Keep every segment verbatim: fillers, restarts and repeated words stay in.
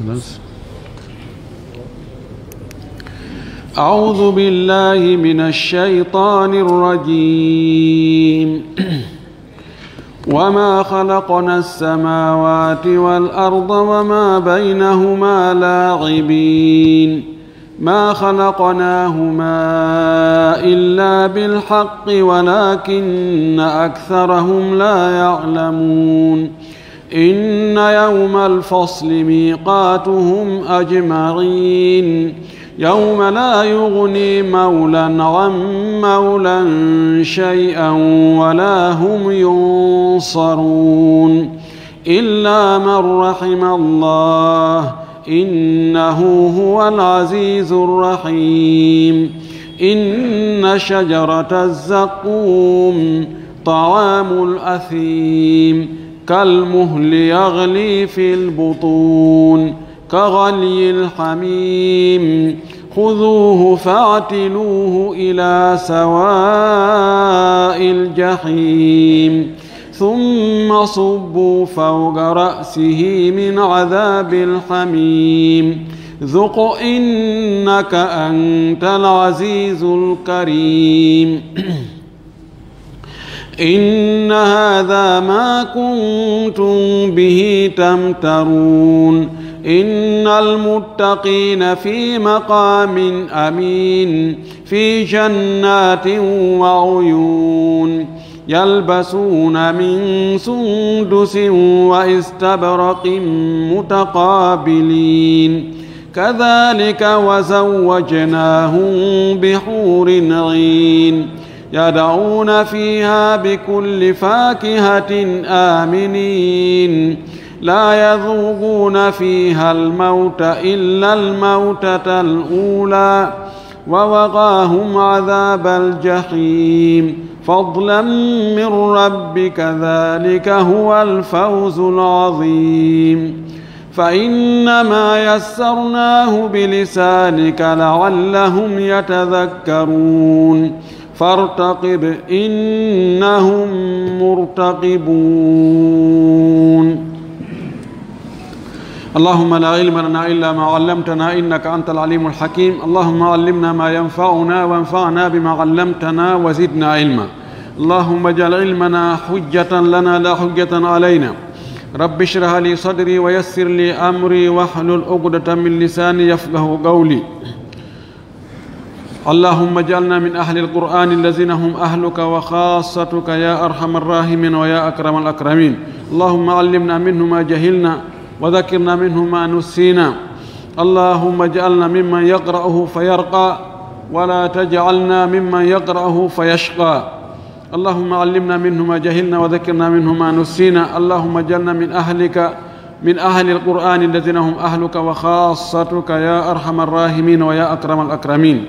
بس. أعوذ بالله من الشيطان الرجيم. وما خلقنا السماوات والأرض وما بينهما لاعبين. ما خلقناهما إلا بالحق ولكن أكثرهم لا يعلمون. إن يوم الفصل ميقاتهم أجمعين. يوم لا يغني مولى عن مولى شيئا ولا هم ينصرون. إلا من رحم الله، إنه هو العزيز الرحيم. إن شجرة الزقوم طعام الأثيم، كالمهل يغلي في البطون، كغلي الحميم. خذوه فاعتلوه إلى سواء الجحيم. ثم صبوا فوق رأسه من عذاب الحميم. ذق إنك أنت العزيز الكريم. إن هذا ما كنتم به تمترون. إن المتقين في مقام أمين، في جنات وعيون. يلبسون من سندس وإستبرق متقابلين. كذلك وزوجناهم بحور عين. يدعون فيها بكل فاكهة آمنين. لا يذوقون فيها الموت إلا الموتة الأولى ووقاهم عذاب الجحيم. فضلا من ربك، ذلك هو الفوز العظيم. فإنما يسرناه بلسانك لعلهم يتذكرون. فارتقب إنهم مرتقبون. اللهم لا علم لنا إلا ما علمتنا إنك أنت العليم الحكيم. اللهم علمنا ما ينفعنا وانفعنا بما علمتنا وزدنا علما. اللهم اجعل علمنا حجة لنا لا حجة علينا. رب اشرح لي صدري ويسر لي أمري واحلل عقدة من لساني يفقه قولي. اللهم اجعلنا من أهل القرآن الذين هم أهلك وخاصتك يا أرحم الراحمين ويا أكرم الأكرمين. اللهم علمنا منه ما جهلنا وذكرنا منه ما نسينا. اللهم اجعلنا ممن يقرأه فيرقى ولا تجعلنا ممن يقرأه فيشقى. اللهم علمنا منه ما جهلنا وذكرنا منه ما نسينا. اللهم اجعلنا من أهلك، من أهل القرآن الذين هم أهلك وخاصتك يا أرحم الراحمين ويا أكرم الأكرمين.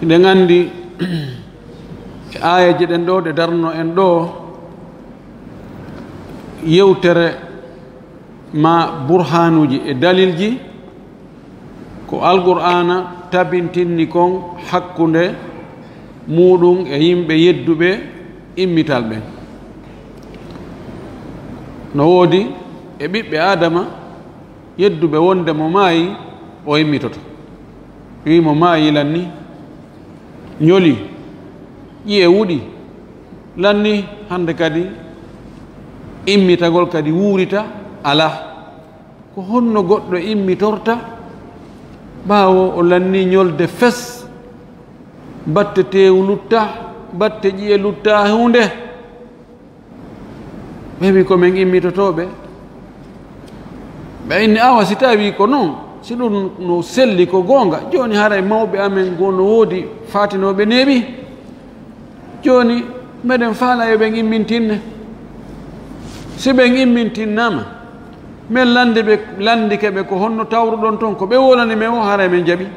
Eɗen anndi e aayeeje ɗen ɗo ɗe darno en ɗo, yewtere ma burhaanuuji e dalilji ko Alqur'aana tabintinni kon hakkunde muuɗum e yimɓe yedduɓe immital ɓen. No woodi e ɓiɓɓe Aadama yedduɓe wonde mo maayi o immitoto. Wi mo maayi lanni, ñoli, ƴi'e wuɗi, lanni hannde kadi immitagol kadi wuurita alaa. Ko honno goɗɗo immitorta ɓaawo o lanni ñolde fes, batte teewu lutta, batte ƴi'e lutta huunde? Ɓe wi ko men immitotooɓe. Ɓe inni awa si tawi ko non, si ɗum no selli ko goonga, jooni haray mawɓe amen goo no woodi faatinooɓe neeɓi. Jooni meɗen faala yo ɓen immintinne. Si ɓen immintinnaama, men lande ɓe, landike ɓe ko honno tawruɗon ton, ko ɓe wolani men o, haray men jaɓi.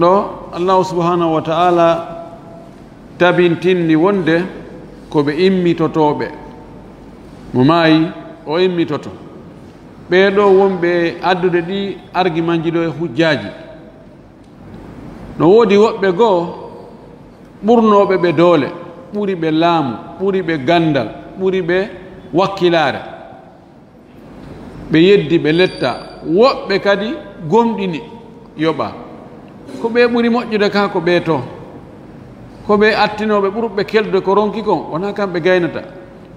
Ɗo Allahu subhanahu wa ta'ala tabintinni wonde ko ɓe immitotooɓe. Mo maayi, o immitoto. Ɓee ɗo wonɓe addude ɗi argimanji ɗo e hujjaaji. No woodi woɓɓe goo ɓurnooɓe ɓe doole, ɓuri ɓe laamu, ɓuri ɓe ganndal, ɓuri ɓe wakkilaare. Ɓe yeddi, ɓe letta. Woɓɓe kadi gomɗini, yoɓa. Ko ɓe ɓuri moƴƴude ka ko ɓe to. Ko ɓe attinooɓe ɓurɓe keldude ko ronki kon, wonaa kamɓe gaynata.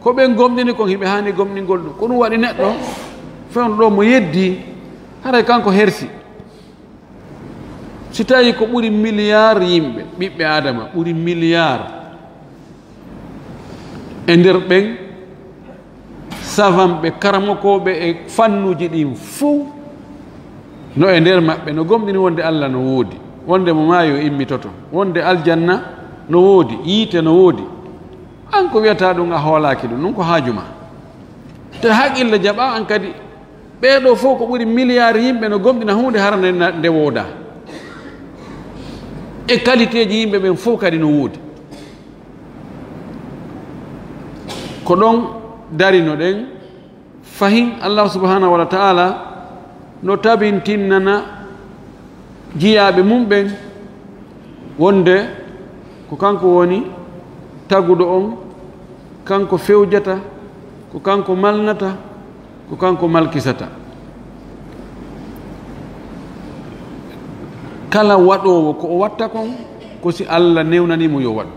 Ko ɓen gomɗini kon, hiɓe haani gomɗingol ɗum. Ko ɗum waɗi neɗɗo fewndo ɗo mo yeddi, haray kanko hersi. Si tawi ko ɓuri miliyaar yimɓe, ɓiɓɓe Aadama ɓuri miliyaar e nder ɓen savanɓe, karamokooɓe e fannuuji ɗin fow, no e nder maɓɓe no gomɗini wonde Alla no woodi, wonde mo maayi o immitoto, wonde aljanna no woodi, yiite no woodi. An ko wiyata ɗum a hoolaaki ɗum, ɗum ko haaju ma. Te haqqille jaɓa an kadi. Ɓee ɗoo fow ko ɓuri miliyaar yimɓe no gomɗina huunde hara nde, nde woodaa. E kaliteeji yimɓe ɓen fow kadi no woodi. Ko ɗon darino ɗen fahin Allah subhanahu wa ta'ala no tabintinnana jiyaaɓe mum ɓen wonde ko kanko woni taguɗo on, kanko fewjata, ko kanko malnata, ko kanko malkisata. Kala waɗoowo ko o watta kon, ko si Allah newnani mo yo waɗu.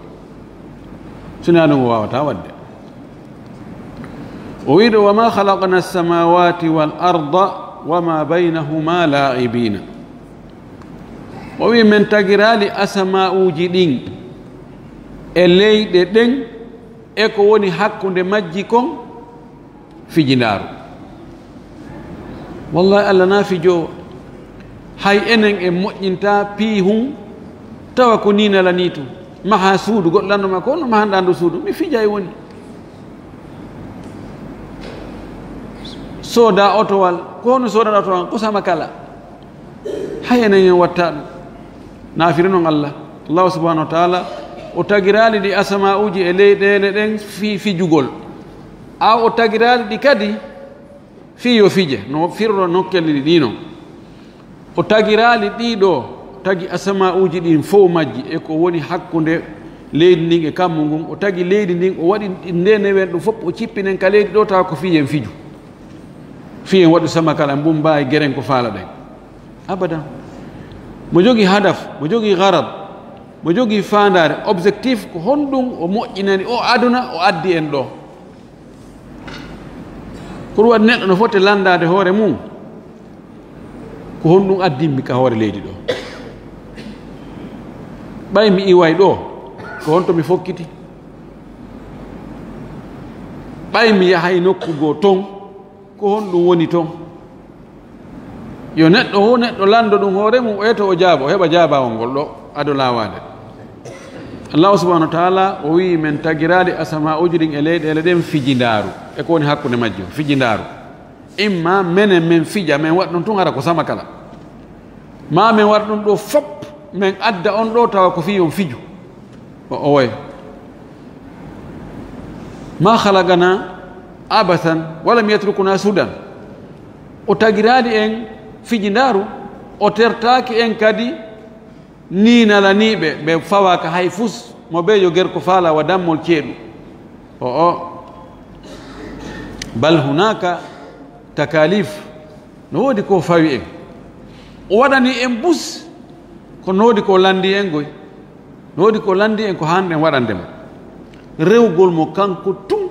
Sinaa ɗum o waawataa waɗde. O wi'i ɗo, "Wa ma khalaqna as-samawati wal arda wa ma baynahuma la'ibina." O wi'i, "Men tagiraali asama'uuji ɗin e leyɗe ɗen e ko woni hakkunde majji kon fijindaaru." Wallahi, Allah na fijoowo. Hay enen en moƴƴinta pii hun, tawa ko ni nala ni tun. Maha suudu, goɗɗo lanndo ma, "Ko honno mahanɗaa ndu suudu?" "Mi fijay woni." Sooda otowal. "Ko honno soodanɗaa otowal?" "Ko sama kala." Hay enen en watta ɗum. Naafiri noon Allah. Allah subhanahu wa ta'ala, o tagiraali ɗi asama'uuji e leyɗeele ɗen fii fijugol. Aw o tagiraali ɗi kadi fii yo fije, no firro nokkeeli ɗi ɗi non. O tagiraali ɗi ɗo, tagi asama'uuji ɗin fow majji e ko woni hakkunde leydi ndin e kammu ngun. O tagi leydi ndin, o waɗi nde newen ɗum fof, o cippinen ka leydi ɗo, tawa ko fii en fiju. Fii en waɗu sama kala, mbumba e geren ko faala ɗen. Abadan. Mo jogii hadaf, mo jogii garad, mo jogii faandaare, objectif, ko honɗum o moƴƴinani o aduna, o addi en ɗo. Ko ɗum waɗi neɗɗo no foti lanndaade hoore mum, ko honɗum addimmi ka hoore leydi ɗo? Ɓay mi iway ɗo, ko honto mi fokkiti? Ɓay mi yahay nokku goo ton, ko honɗum woni ton? Yo neɗɗo, wo neɗɗo lanndo ɗum hoore mum, o eto o jaabo, o heɓa jaabaawol ngol ɗo, ado laawaade. Allahu subhanahu wa ta'ala o wi'i, men tagiraali asama'uuji ɗin e leyɗeele ɗen fijindaaru. E ko woni hakkunde majji on, fijindaaru. Imma menen men fija, men waɗa ɗum tun hara ko sama kala. Ma men waɗa ɗum ɗo fop, men adda on ɗo tawa ko fii on fiju. O, o way. Ma khalaqana abathan wa lam yatrukuna sudan. O tagiraali en fijindaaru, o tertaaki en kadi ni nalaniiɓe, ɓe fawaaka hay fus, mo ɓe yo ger ko faala wa dammol ceeɗu. O, o. Bal hunaka takalif. No woodi ko fawi en. O waɗani en bus, ko no woodi ko lanndi en goy. No woodi ko lanndi en ko haanɗen waɗande mo. Rewgol mo kanko tun,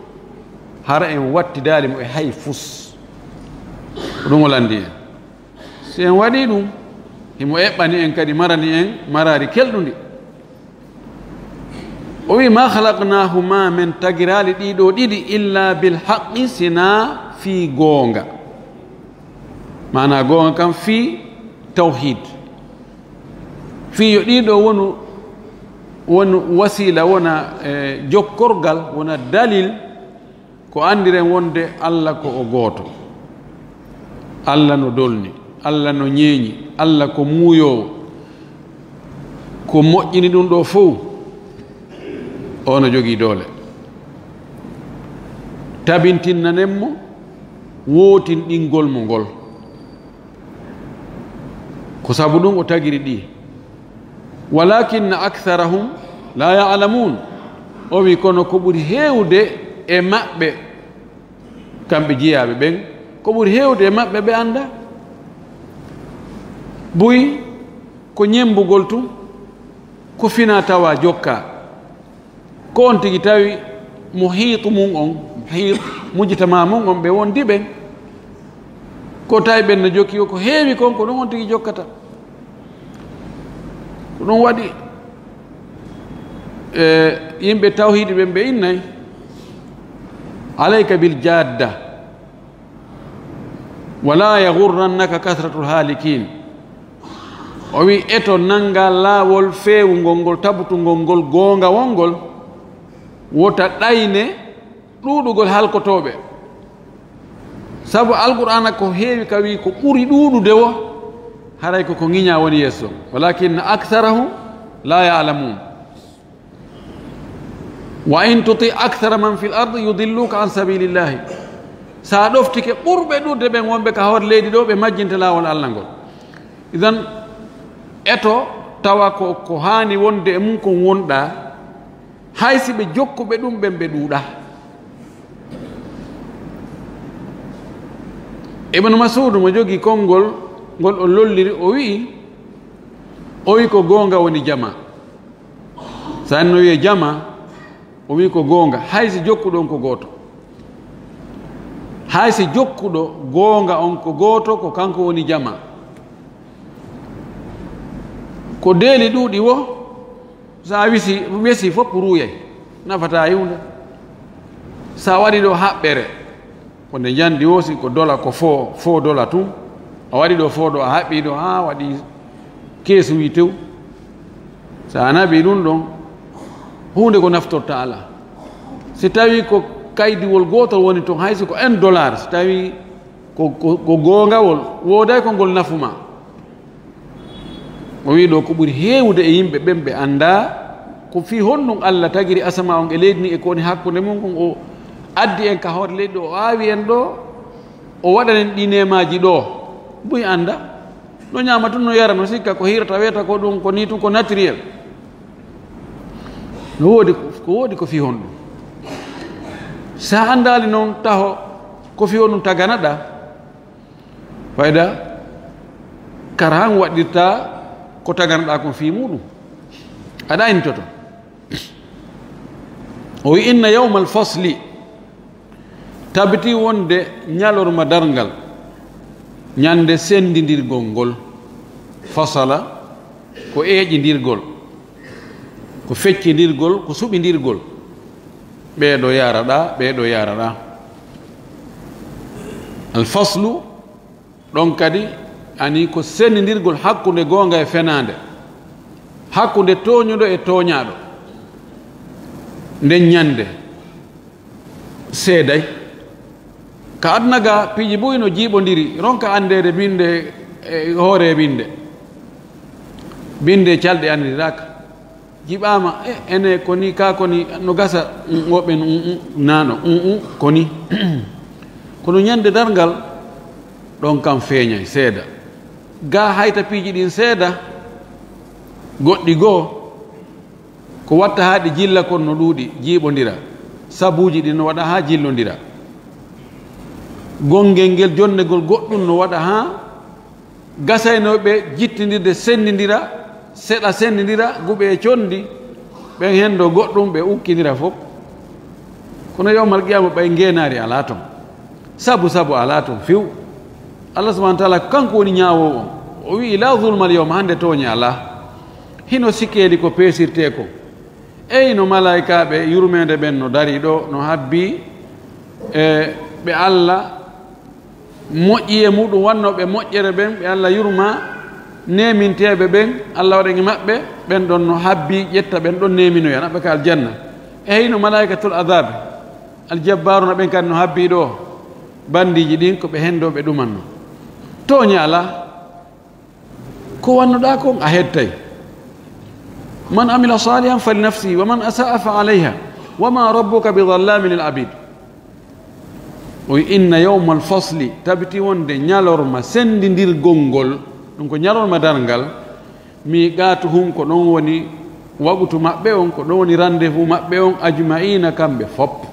hara en wattidaali mo e hay fus. Ko ɗum o lanndi en. Si en waɗii ɗum, himo eɓɓani en kadi, marani en maraari kelɗundi. O wi'i, "Ma khalaqnahuma, men tagiraali ɗii ɗoo ɗiɗi, illa bil haqqi, sinaa fii goonga." Maanaa goonga kam fii tawhiid. Fii yo ɗii ɗoo wonu, wonu wasiila, wona, eh, jokkorgal, wona dalil, ko anndiren wonde Alla ko o gooto. Alla no dolni, Alla no ñeeñi, Alla ko muuyoowo. Ko moƴƴini ɗum ɗoo fow, o no jogii doole. Tabintinnanen mo wootinɗingol mo ngol. Ko sabu ɗum o tagiri ɗi. "Walakinna aktharahum la ya'lamun." O wi, "Kono ko ɓuri heewde e maɓɓe, kamɓe jiyaaɓe ɓen, Ko ɓuri heewde e maɓɓe, ɓe annda. Buy ko ñemmbugol tun, ko fina tawa jokka. Ko on tigi tawi muhiitu mum on, muhiit, mujtama mum on, ɓe wondi ɓen. Ko tawi ɓen no jokki, ko heewi kon, ko ɗum on tigi jokkata. Ko ɗum waɗi, e, yimɓe tawhiidi ɓen ɓe innay, "Alayka bil jadda, wala yaghurrannaka kathratul halikin." O wi, "Eto nannga laawol feewungol ngol, tabutungol ngol, goongawol ngol, wota ɗayne ɗuuɗugol halkotooɓe." Sabu Alqur'aana ko heewi ka wi ko ɓuri ɗuuɗude wo, haray ko ko ŋiñaa woni yeeso. "Walakinna aktharahum la ya'lamun. Wa in tuti akthara man fil ardi yudilluka an sabilillahi." Sa ɗoftike ɓurɓe ɗuuɗde ɓen wonɓe ka hoore leydi ɗo, ɓe majjinte laawol Alla ngol. Idan, eto tawa ko, ko haani wonde e mum kon wonɗaa, hay si ɓe jokkuɓe ɗum ɓen ɓe ɗuuɗaa. Ibn Mas'ud mo jogii konngol ngol o lolliri, o wi'i, o wi'i ko goonga woni jama. So en no wi'e jama, o wi'i ko goonga, hay si jokkuɗo on ko gooto. Hay si jokkuɗo goonga on ko gooto, ko kanko woni jama. Ko deeli ɗuuɗi wo, sa wisi, wesi fof ruuyay, nafata e huunde. Sa waɗi ɗo haɓɓere, ko nde njandi o, si ko dola, ko fo, fo dola tun. A waɗi ɗo fo ɗo, a haɓɓi ɗo, haa waɗi keesuuji tew. Sa naɓi ɗum ɗon, huunde ko naftorta alaa. Si tawi ko kaydiwol gootol woni ton, hay si ko un dollar, si tawi ko, ko, ko goongawol, wooday ko ngol nafu ma. O wi'i ɗo ko ɓuri heewude e yimɓe ɓen, ɓe anndaa ko fii honɗum Alla tagiri asama on e leydi ni e ko woni hakkunde mum kon, o addi en ka hoore leydi ɗo, o aawi en ɗo, o waɗani en ɗi neemaaji ɗo. Buy annda, no ñaama tun, no yara, no sikka ko hiirata, weta ko ɗum, ko ni tun, ko naturel. No woodi, ko woodi ko fii honɗum. Sa anndaali noon taho ko fii honɗum taganaɗa, fayda kara han waɗirta ko taganoɗaa kon fii muɗum. A ɗaynitoto. O wi, "Inna yawmal fasli, tabiti wonde ñalorma darngal, ñande sendindirgol ngol." Fasala ko eeƴindirgol, ko feccindirgol, ko suɓindirgol. Ɓee ɗo yaaraɗaa, ɓee ɗo yaaraɗaa. Al faslu, ɗon kadi, ani ko sendindirgol hakkunde goonga e fenaande, hakkunde tooñuɗo e tooñaaɗo. Nden ñande seeday. Ka aduna ga, piiji buy no jiiɓondiri, ronka anndeede binnde e hoore binnde. Binnde calɗe anndiraaka. Jiɓaama, e, ene ko ni, ka ko ni, no gasa, mm, woɓɓe no, mm, mm, naano, mm, mm, ko ni. Kono ñande darngal, ɗon kam feeñay seeda. Ga hayta piiji ɗin seeda, goɗɗi goo, ko watta haa ɗi jilla kon no ɗuuɗi, jiiɓondira. Sabuuji ɗin no waɗa haa jillondira. Gonngel ngel jonnegol goɗɗum no waɗa haa gasaynooɓe jittindirde senndindira, seɗa senndindira, guɓe e conndi, ɓen henndo goɗɗum, ɓe ukkinira fof. Kono yawmal qiyaama ɓay ngeenaari alaa ton. Sabu sabu alaa ton few. Allah subhanahu wa taala ko kanko woni ñaawoowo on. O wi'i, "Laa zulmal yawma, hannde tooñe alaa." Hino sikkeeli ko peesirtee kon. Ey no malaykaaɓe yurmeende ɓen no darii ɗo, no habbii e ɓe Allah moƴƴi e muɗum wannooɓe moƴƴere ɓen, ɓe Allah yurma, neeminteeɓe ɓen, Allah waɗa e maɓɓe, ɓen ɗon no habbii ƴetta ɓen ɗon neeminoya, naɓɓe ka aljanna. E heyno malaa'ikatul adaabe, aljabbaaruna ɓen kadi no habbii ɗo, banndiiji ɗin ko ɓe henndooɓe ɗumanno. Tooñe alaa. Ko wannoɗaa kon a hettay. Man amila salihan fali nafsihi wa man asa'a fa alayha wa ma rabbuka bi dhallamin lil abid. O wi, inna yawmal fasli, tabiti wonde ñalorma senndindirgol ngol, ɗum ko ñalorma darngal, miqatuhum, ko ɗon woni waqtu maɓɓe on, ko ɗon woni rendez-vous maɓɓe on, ajma'ina, kamɓe fop.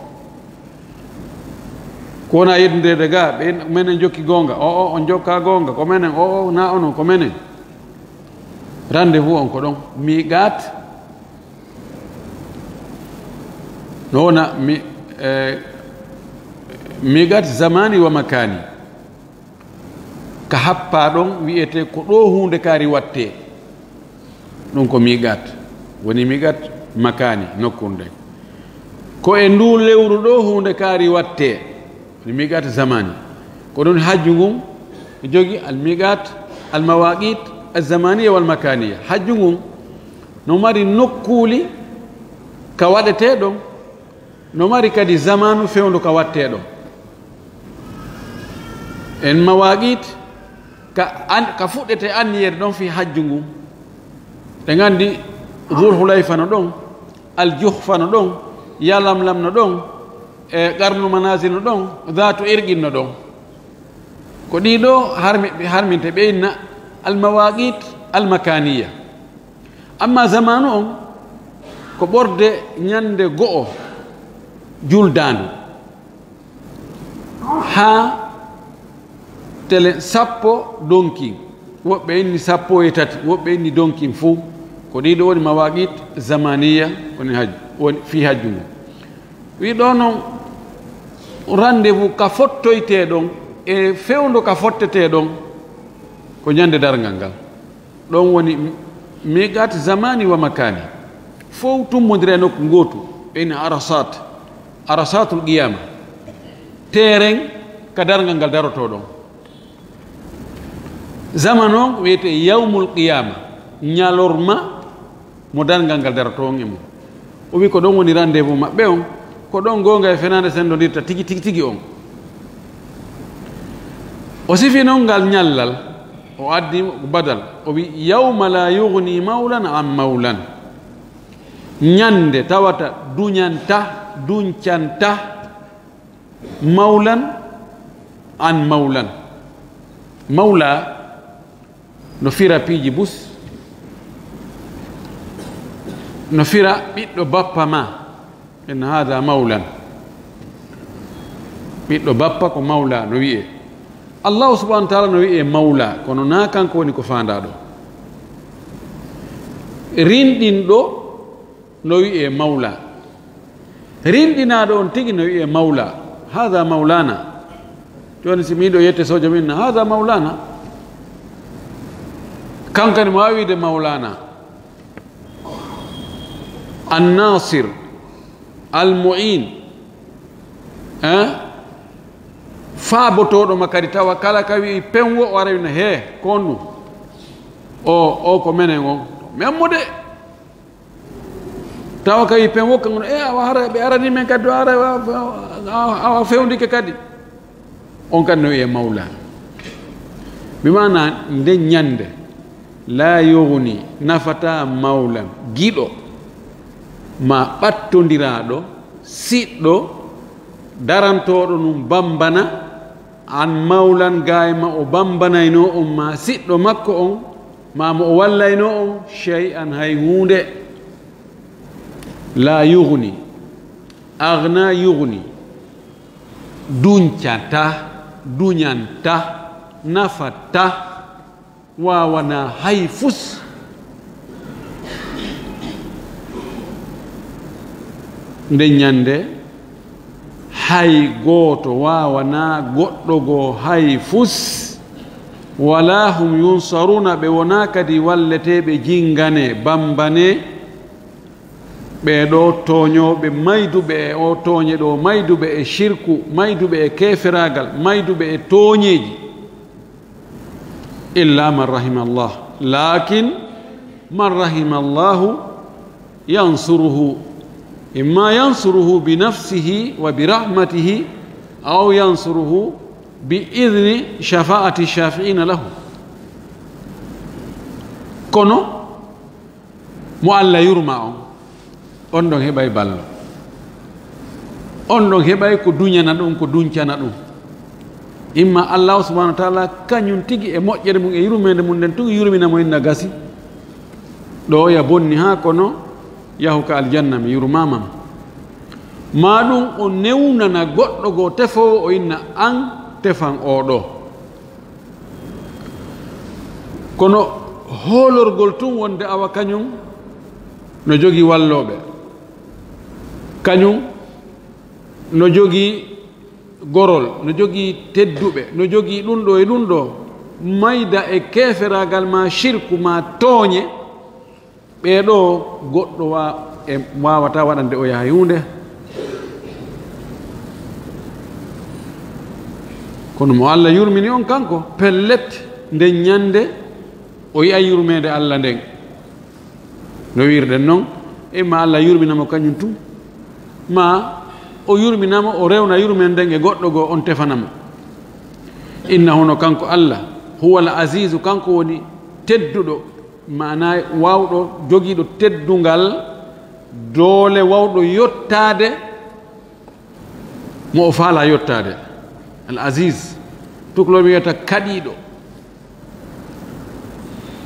Ko wona yeddude ga, ɓe, menen jokki goonga. O, o, on jokka goonga. Ko menen, o, o, na onon, ko menen. Rendez-vous on ko ɗon. Miqat. No wona mi, eh, miqat zamani wa makani. Ka happa ɗon wi'ete ko ɗo huunde kaari watte. Ɗum ko miqat. Woni miqat makani, nokkunde. Ko e ndu lewru ɗo huunde kaari watte. Woni miqat zamani. Ko ɗum hajju ngun jogi al miqat, al mawaqit, al zamaniya wal makaniya. Hajju ngun no mari nokkuuli ka waɗete ɗon, no mari kadi zamanu fewndo ka watte ɗon. En mawaqit ka an, ka fuɗɗete anniyere ɗon fi hajju ngun. Ɗe nganndi Dhul Hulayfa no ɗon, Al Juhfa no ɗon, Yalamlam no ɗon, e Qarnu Manazil no ɗon, Dhatu Irqin no ɗon. Ko ɗiɗo harmi-, harminte ɓe inna al mawaqit al makaniya. Amma zamanu on ko ɓorde ñande go'o juldaandu haa tele sappo donkin, woɓɓe inni sappo e tati, woɓɓe inni donkin fuu. Ko ɗiɗo woni mawaqit zamaniya, woni hajju, woni fii hajju ngun. Wi ɗo non rendez-vous ka fottoyte ɗon e fewndo ka fottete ɗon ko ñande darngal ngal. Ɗon woni miqat zamani wa makani. Fow tummondira e nokku ngootu, ɓe inni arasat, arasatul qiyama. Teeren ka darngal ngal darotoo ɗon. Zamanu on wiyete yawmul qiyama, ñalorma mo darngal ngal darotoo on e mum. O wi ko ɗon woni rendez-vous maɓɓe on, ko ɗon goonga e fenaande sendondirta tigi, tigi, tigi on. O sifi non ngal ñallal, o addi badal, o wi, "Yawma la yughni mawlan an mawlan." Ñande tawata duñanta, duñcanta, mawlan an mawlan. Mawla no fira piiji bus, no fira ɓiɗɗo bappa ma, en hada mawlan. Ɓiɗɗo bappa ko mawla no wi'e. Allahu subhanahu wa taala no wi'e mawla, kono na kanko woni ko faandaa ɗo. Rinɗinɗo no wi'e mawla. Rinɗinaaɗo on tigi no wi'e mawla. Hada mawlana. Jooni si miɗo yette sojo min na, hada mawlana. Kankani mo waawi wi'de mawlana. Annasir, almu'in, eh? Faabotooɗo ma kadi tawa kala ka wi'i pen wo o ara wina, "He, ko on ɗum? O, o ko menen on." Men mo de. Tawa ka wi'i pen wo kan, "E, awa hara ɓe arani men kadi, awa, awa, awa fewndike kadi." On kadi no wi'e mawla. Bi maana nden ñande, la yughni, nafata mawlan, giɗo, ma ɓattondiraaɗo, siɗɗo, darantooɗo num bambana, an mawlan gaay ma o bambanaynoo on, ma siɗɗo makko on, ma mo o wallaynoo on, shay'an hay huunde. La yughni, aghna yughni. Duñcata, duñanta, nafata, waawana hay fus. Nde ñande, hay gooto waawana goɗɗo goo hay fus. Wala hum yunsaruna, ɓe wona kadi walleteeɓe, jingane, bambane. Ɓee ɗoo tooñooɓe, mayduɓe e oo tooñe ɗoo, mayduɓe e shirku, mayduɓe e keeferaagal, mayduɓe e tooñeeji. Illa man rahima Allah. Lakin man rahima Allahu yansuruhu. Imma yansuruhu bi nafsihi wa bi rahmatihi, aw yansuruhu bi idni shafaati shafiina lahu. Kono mo Allah yurma on, on ɗon heɓay ballo. On ɗon heɓay ko duñana ɗum, ko duñcana ɗum. Imma Allahu subhanahu wa taala kañum tigi e moƴƴere mum e yurmeende mum nden tigi yurmina mo inna gasi. Ɗo ya bonni haa kono yahu ka aljanna mi yurmama ma. Maa ɗum o newnana goɗɗo goo tefoowo, o inna, "Aan tefan oo ɗoo." Kono hoolorgol tun wonde awa kañum no jogii wallooɓe, kañum no jogii gorol, no jogii tedduɓe, no jogii ɗum ɗoo e ɗum ɗoo, mayda e keeferaagal maa sirku maa tooñe, ɓee ɗoo goɗɗo wa-, e waawataa waɗande oya hay huunde. Kono mo Alla yurmini on kanko, pellet, nden ñande o yi'ay yurmeende Alla nden. No wiirɗen non, imma Alla yurmina mo kañum tun, maa o yurmina mo, o rewna yurmeende nden e goɗɗo goo, on tefana mo. Innahu, no kanko Alla, huwal aziizu, kanko woni tedduɗo, maanaa waawɗo, jogiiɗo teddungal, doole, waawɗo yottaade mo o faalaa yottaade. Al Aziz, tukulor wiyata kaɗiiɗo,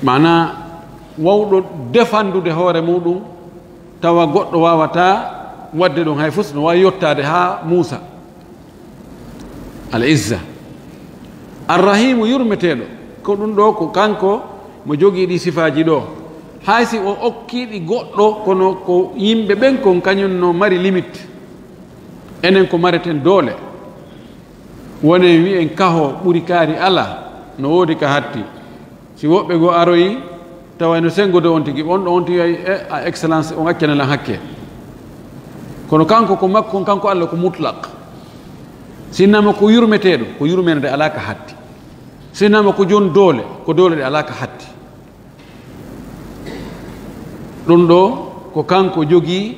maanaa waawɗo defandude hoore muuɗum, tawa goɗɗo waawataa waɗde ɗum hay fus, no waawi yottaade haa Muusa. Al Izza. Ar-Rahiimu, yurmeteeɗo. Ko ɗum ɗoo, ko kanko mo jogii ɗii sifaaji ɗoo. Hay si o okkii ɗi goɗɗo, kono ko yimɓe ɓen kon kañum no mari limite. Enen ko mareten doole. Wonen wi'en kaho ɓuri kaari alaa, no woodi ka hatti. Si woɓɓe goo aroyi, tawa eno senngude on tigi, on ɗo on tigi, "E, a excellence, on accana lan hakke." Kono kanko ko makko, kanko Alla ko mutlaq. Sinnama ko yurmeteeɗo, ko yurmeende alaa ka hatti. Sinnama ko jon doole, ko doole ɗe alaa ka hatti. Ɗum ɗoo ko kanko jogii,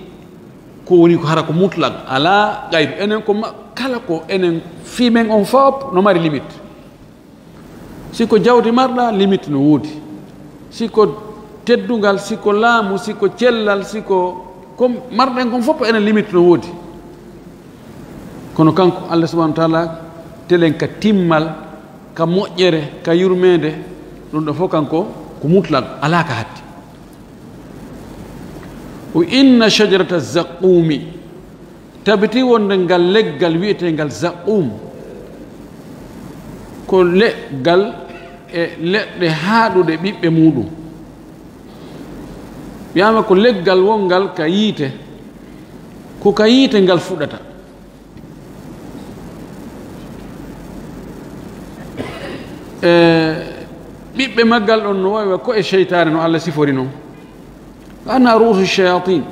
ko woni ko hara ko mutlaq, alaa qaydu. Enen ko ma-, kala ko enen fii men on fof no mari limite. Si ko jawdi marɗa, limite no woodi. Si ko teddungal, si ko laamu, si ko cellal, si ko, ko marɗen kon fof, enen limite no woodi. Kono kanko Allah subhanahu wa taala, telen ka timmal, ka moƴƴere, ka yurmeende, ɗum ɗo fof kanko ko mutlaq, alaa ka hatti. O inna shajarata zaqqumi, tabiti wonde ngal leggal wi'eteengal zaqqum, ko leggal e leɗɗe haaɗuɗe ɓiɓɓe muuɗum. Wiyaama ko leggal wonngal ka yiite, ko ka yiite ngal fuɗata. E ɓiɓɓe maggal ɗon no wayi wa ko e seytaane no Allah sifori non. Ana ruusu shayatin.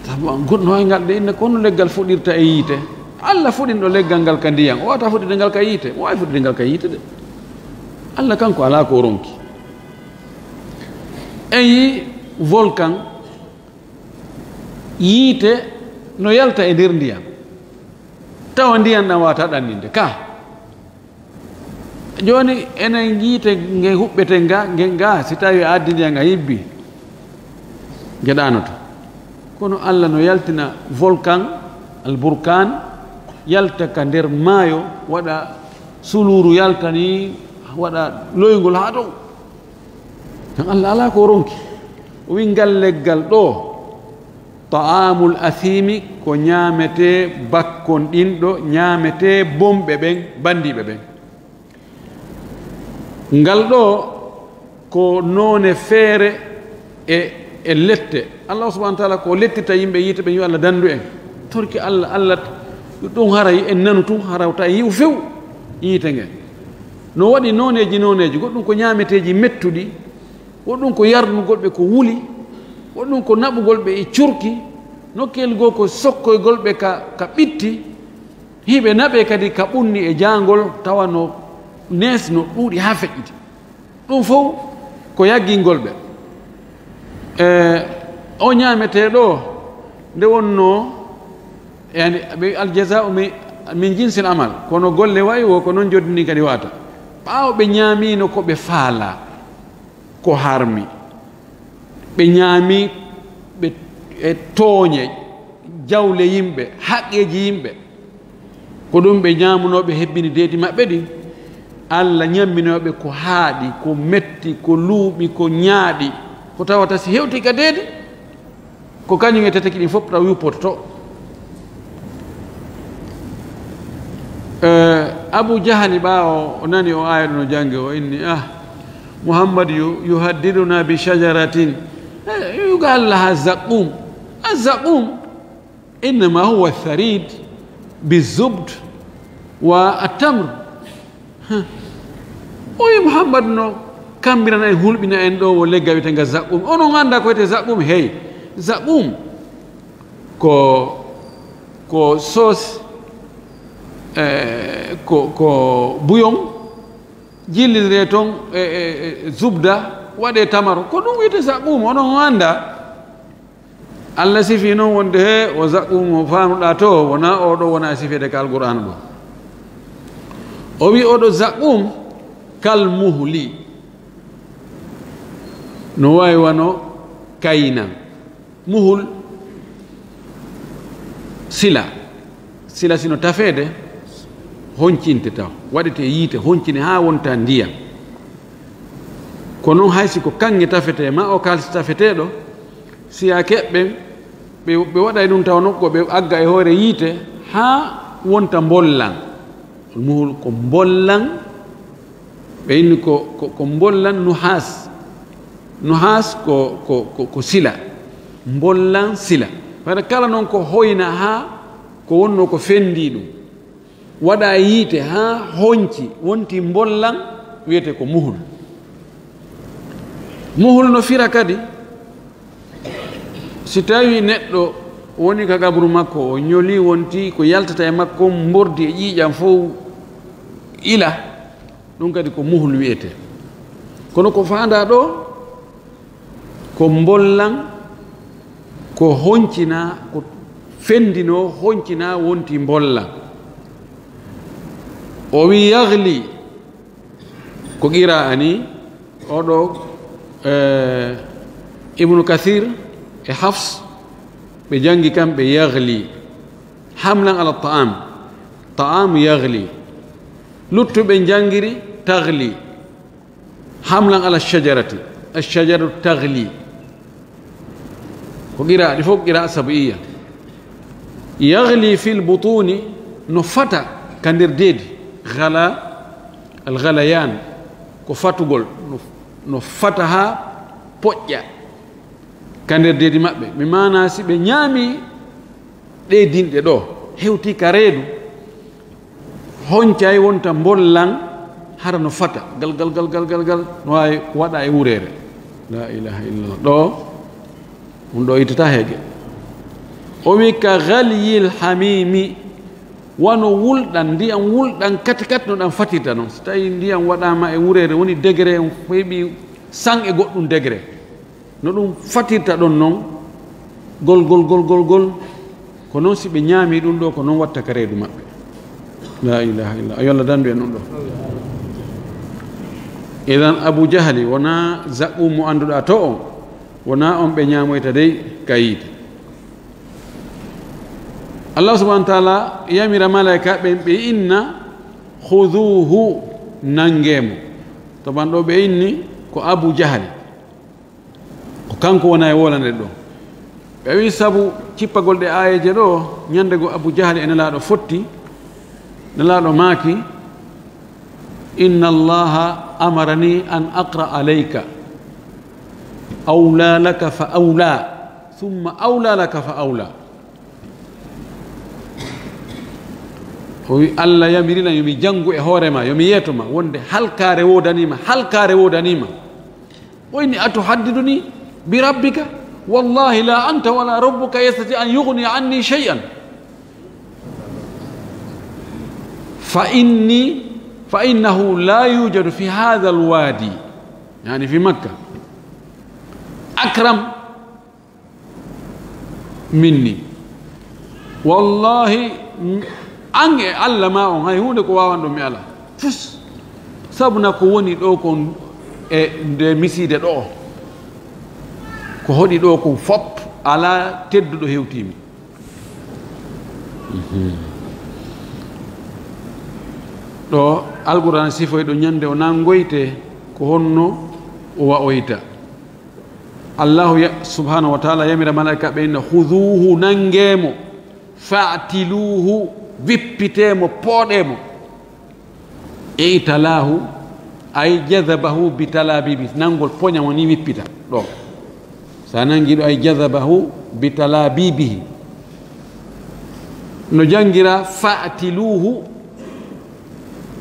Sabu goɗɗo no wayi ngal de inna kono leggal fuɗirta e yiite. Allah fuɗinɗo leggal ngal ka ndiyan. O wata fuɗirde ngal ka yiite. O wawi fuɗirde ngal ka yiite de. Allah kanko alaa ko o ronki. En yi volcan, yiite no yalta e nder ndiyan. Tawa ndiyan ɗan wata ɗanninde ka. Jooni enen yiite nge huɓɓete nga, nge nga, si tawi a addi ndiyan a yibbi, nge ɗaanoto. Kono Allah no yaltina volcan, alburkan, yalta ka nder maayo, waɗa suluuru yalta ni, waɗa loyngol haa dow. Tan Allah alaa ko o ronki. O wi ngal leggal ɗo, ta'amul asimi, ko ñaametee bakkon ɗin ɗo, ñaametee bonɓe ɓen, banndiiɓe ɓen. Ngal ɗo ko noone feere e, e lette. Allah subhanahu wa taala ko lettirta yimɓe yiite ɓen, yo Allah dandu en. Torki Allah, Allah, ɗum haray en nanu tun, harawta e yi'u few yiite ngen. No waɗi nooneeji, nooneeji, goɗɗum ko ñaameteeji mettuɗi, woɗɗum ko yarnugol ɓe ko wuli, woɗɗum ko naɓugol ɓe e curki, nokkeeli goo ko sokkoygol ɓe ka, ka ɓitti, hiɓe naɓe kadi ka ɓunni e jaangol, tawa no nees no ɗuuɗi haa feƴƴiti. Ɗum fof ko yaggingol ɓe. E, o ñaametee ɗo, nde wonnoo, yani, ɓe, "Al jazaa'u mi-, min jinsil amal." Kono golle wayi wo ko noon joddi ndin kadi wata. Ɓaawo ɓe ñaamiino ko ɓe faalaa, ko harmi. Ɓe ñaami, ɓe, e tooñe, jawle yimɓe, haqqeeji yimɓe. Ko ɗum ɓe ñaamunooɓe hebbini deedi maɓɓe ɗin. Allah ñamminooɓe ko haaɗi, ko metti, ko luuɓi, ko ñaaɗi. Ko tawata si hewti ka deedi, ko kañum e teteki ɗin fof taw yuppototo. Abu Jahali, ɓaawo o nani o aaya ɗo no jannge, o inni, "Ah, Muhammad yu-, yuhaddiduna bi shajaratin, eh, yuqal laha zaqum. Azzaqum innama huwa tharid bi zubd wa atamr." Huh. O wi Muhammad no kammbirana en, hulɓina en ɗo wo leggal wiyeteenga zaqum. Onon annda ko wiyetee zaqum? Hey, zaqum ko, ko sauce, eh, ko, ko bouillon, jillindire toon e, e, e zubda, waɗee tamaro. Ko ɗum wiyetee zaqum, onon on annda. Allah sifi noon wonde he o zaqum mo faanuɗaa to, wonaa oo ɗo wona sifeede ka Alqur'aana ɗo. O wi oo ɗo zaqum kal muhli. No waawi wano kayna. Muhul, sila. Sila sino tafeede, honcinte taw. Waɗete yiite, honcine haa wonta ndiyam. Ko noon hay si ko kaŋŋe tafetee, ma o kaalisi tafeteeɗo, si a keɓɓe, ɓe, ɓe waɗay ɗum taw nokko, ɓe agga e hoore yiite haa wonta mbollan. Muhul ko mbollan, ɓe inni ko, ko, ko mbollan nuhaas. Nuhaas ko, ko, ko, ko sila. Mbollan sila. Fayda kala noon ko hoyna haa ko wonno ko fenndii ɗum. Waɗa e yiite haa honci, wonti mbollan, wiyetee ko muhul. Muhul no fira kadi, si tawii neɗɗo woni ka qabru makko, o ñoli, wonti ko yaltata e makko, mbordi e ƴiiƴam fof ila, ɗum kadi ko muhul wiyetee. Kono ko faandaa ɗo, ko mbollan, ko honcina, ko fenndinoo, honcina, wonti mbollan. O wi yagli, ko qira'a ni, oo ɗo, eh, Ibnu Kathir e Hafs, ɓe janngi kamɓe yagli, hamlan ala ta'am, ta'am yagli. Luttuɓe njanngiri tagli. Hamlan ala shajarati, ashajaratu tagli. Ko qira'a, ɗi fof qira'a sab'iyya. Yagli fil butuni, no fata ka nder deedi. Gala, al galayan, ko fatugol, no, no fata haa poƴƴa ka nder deedi maɓɓe. Mi maana si ɓe ñaami ɗee dinɗe ɗo, hewti ka reedu, honcay wonta mbollan, hara no fata, gal, gal, gal, gal, gal, gal, no waawi ko waɗa e wureere. La ilaha illallah. Ɗo, ɗum ɗo ittata heege. O wi ka ghalyil hamimi, wano wulɗan, ndiyam wulɗan kati kati no ɗan fatirta non. Si tawi ndiyam waɗaama e wureere, woni degré, on heɓi san e goɗɗum degré. No ɗum fatirta ɗon non, gol, gol, gol, gol, gol. Ko noon si ɓe ñaami ɗum ɗo, ko noon watta ka reedu maɓɓe. La ilaha illa, yo Allah dandu en ɗum ɗo. Idan Abu Jahali wonaa zaqqum mo annduɗaa to on, wonaa on ɓe ñaamoyta dey ka yiite. Allah subhanahu wa ta'ala yamira malaika ɓen ɓe inna, "Khuduhu, nangee mo." To ban ɗo ɓe inni ko Abu Jahali. Ko kanko wona e wolande ɗo. Ɓe wi sabu cippagol ɗe aayeeje ɗo, ñande go Abu Jahali e Nelaaɗo fotti, Nelaaɗo maaki, "Inna Allaha amarani an aqra alayka, awla laka fa awla, thumma awla laka fa awla." O wi, "Allah yamirilan yo mi janngu e hoore ma, yo mi yeeto ma, wonde halkaare woodanii ma, halkaare woodanii ma." O inni, "Atuhaddiduni bi rabbika? Wallahi la anta wala rabbuka yastati an yughniya anni shay'an. Fa inni, fa innahu la yujadu fi hadha alwadi." Yani fi Makka. "Akram minni. Wallahi, m-, an e Allah ma on, hay huunde ko waawan ɗon mi alaa." Fus. Sabu na ko woni ɗo kon e nde misiide ɗo. Ko hoɗi ɗo kon fop, alaa tedduɗo hewtii mi. Mhm. Ɗo Alqur'aan sifoy ɗo ñande o nangoyte ko honno o wa'oyta. Allahu ya-, subhanahu wa ta'ala yamira malaika ɓe inna, "Khuduhu, nangee mo, fa'tiluhu, wippitee mo, pooɗee mo." I'talahu, ay jazabahu bi talabibi, nangol poña mo ni wippita ɗo. Sa nangi ɗo, ay jazabahu bi talabibihi. No jangira fa'tiluhu,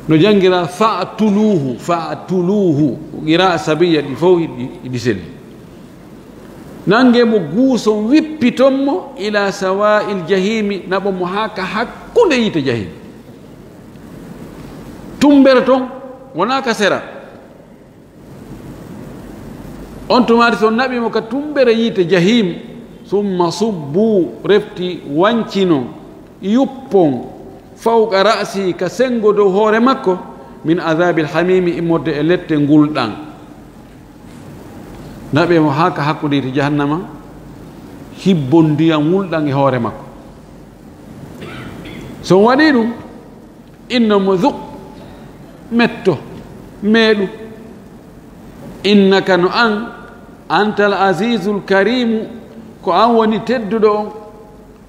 no jangira fa'tuluhu, fa'tuluhu. Qira'a sabiyya ɗi fow ɗi, ɗi selli. Nange mo guuson, wippiton mo ila sawa'il jahimi, naɓon mo haa ka hakkunde yiite jahim. Tumbere ton, wonaa ka sera. On tumaati, so naɓi mo ka tumbere yiite jahim, summa subbu, refti wanci non, yuppon, fawqa ra'si, ka sengo dow hoore makko, min azabil hamimi, immorde e lette ngulɗan. Naɓe mo haa ka hakkunde yiite jahannama, hibbon ndiyam wulɗan e hoore makko. So on waɗii ɗum, inno mo, "Zuq, metto, meeɗu, innaka, no an, antal azizul karimu, ko an woni tedduɗo on,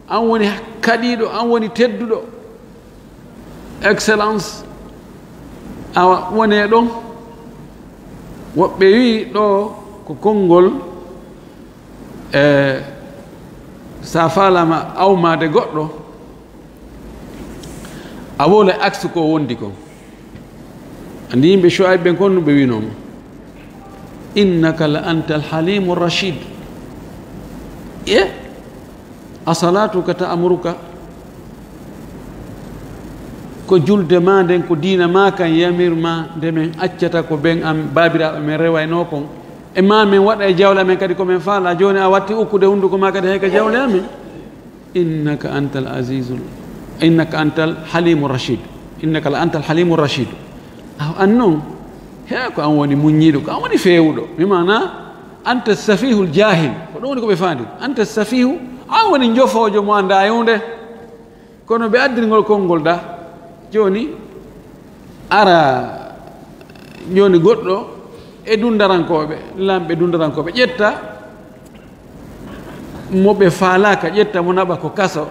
an woni kaɗiiɗo, an woni tedduɗo, excellence, awa, wone ɗon." Woɓɓe wi'i ɗo ko konngol, e, sa faalama awmaade goɗɗo, a wowla aksu ko wondi kon. Andi yimɓe Shu'ayb ɓen kon no ɓe wi'no mo, "Innaka la antal halimu rashid." E, "Asalatuka ta'muruka?" Ko julde ma nden, ko diina ma kan yamir ma, nde men accata ko ben am, baabiraaɓe men rewayno kon? E ma men waɗa e jawle amen kadi ko men faala? Jooni a watti ukkude hunduko ma kadi hay ka jawle amen. Innaka antal azizul, innaka antal halimu rashid. Innaka la antal halimu rashid. Aw an non, he ko an woni muññiiɗo, ko an woni feewuɗo. Mi maana, anta safihul jahil. Ko ɗum woni ko ɓe faandi. Anta safihu, an woni njofoojo mo anndaa e huunde. Kono ɓe addirngol konngol da. Jooni, ara, jooni goɗɗo e dundarankooɓe, laamɓe dundarankooɓe, ƴetta mo ɓe faalaaka, ƴetta mo naɓa ko kaso,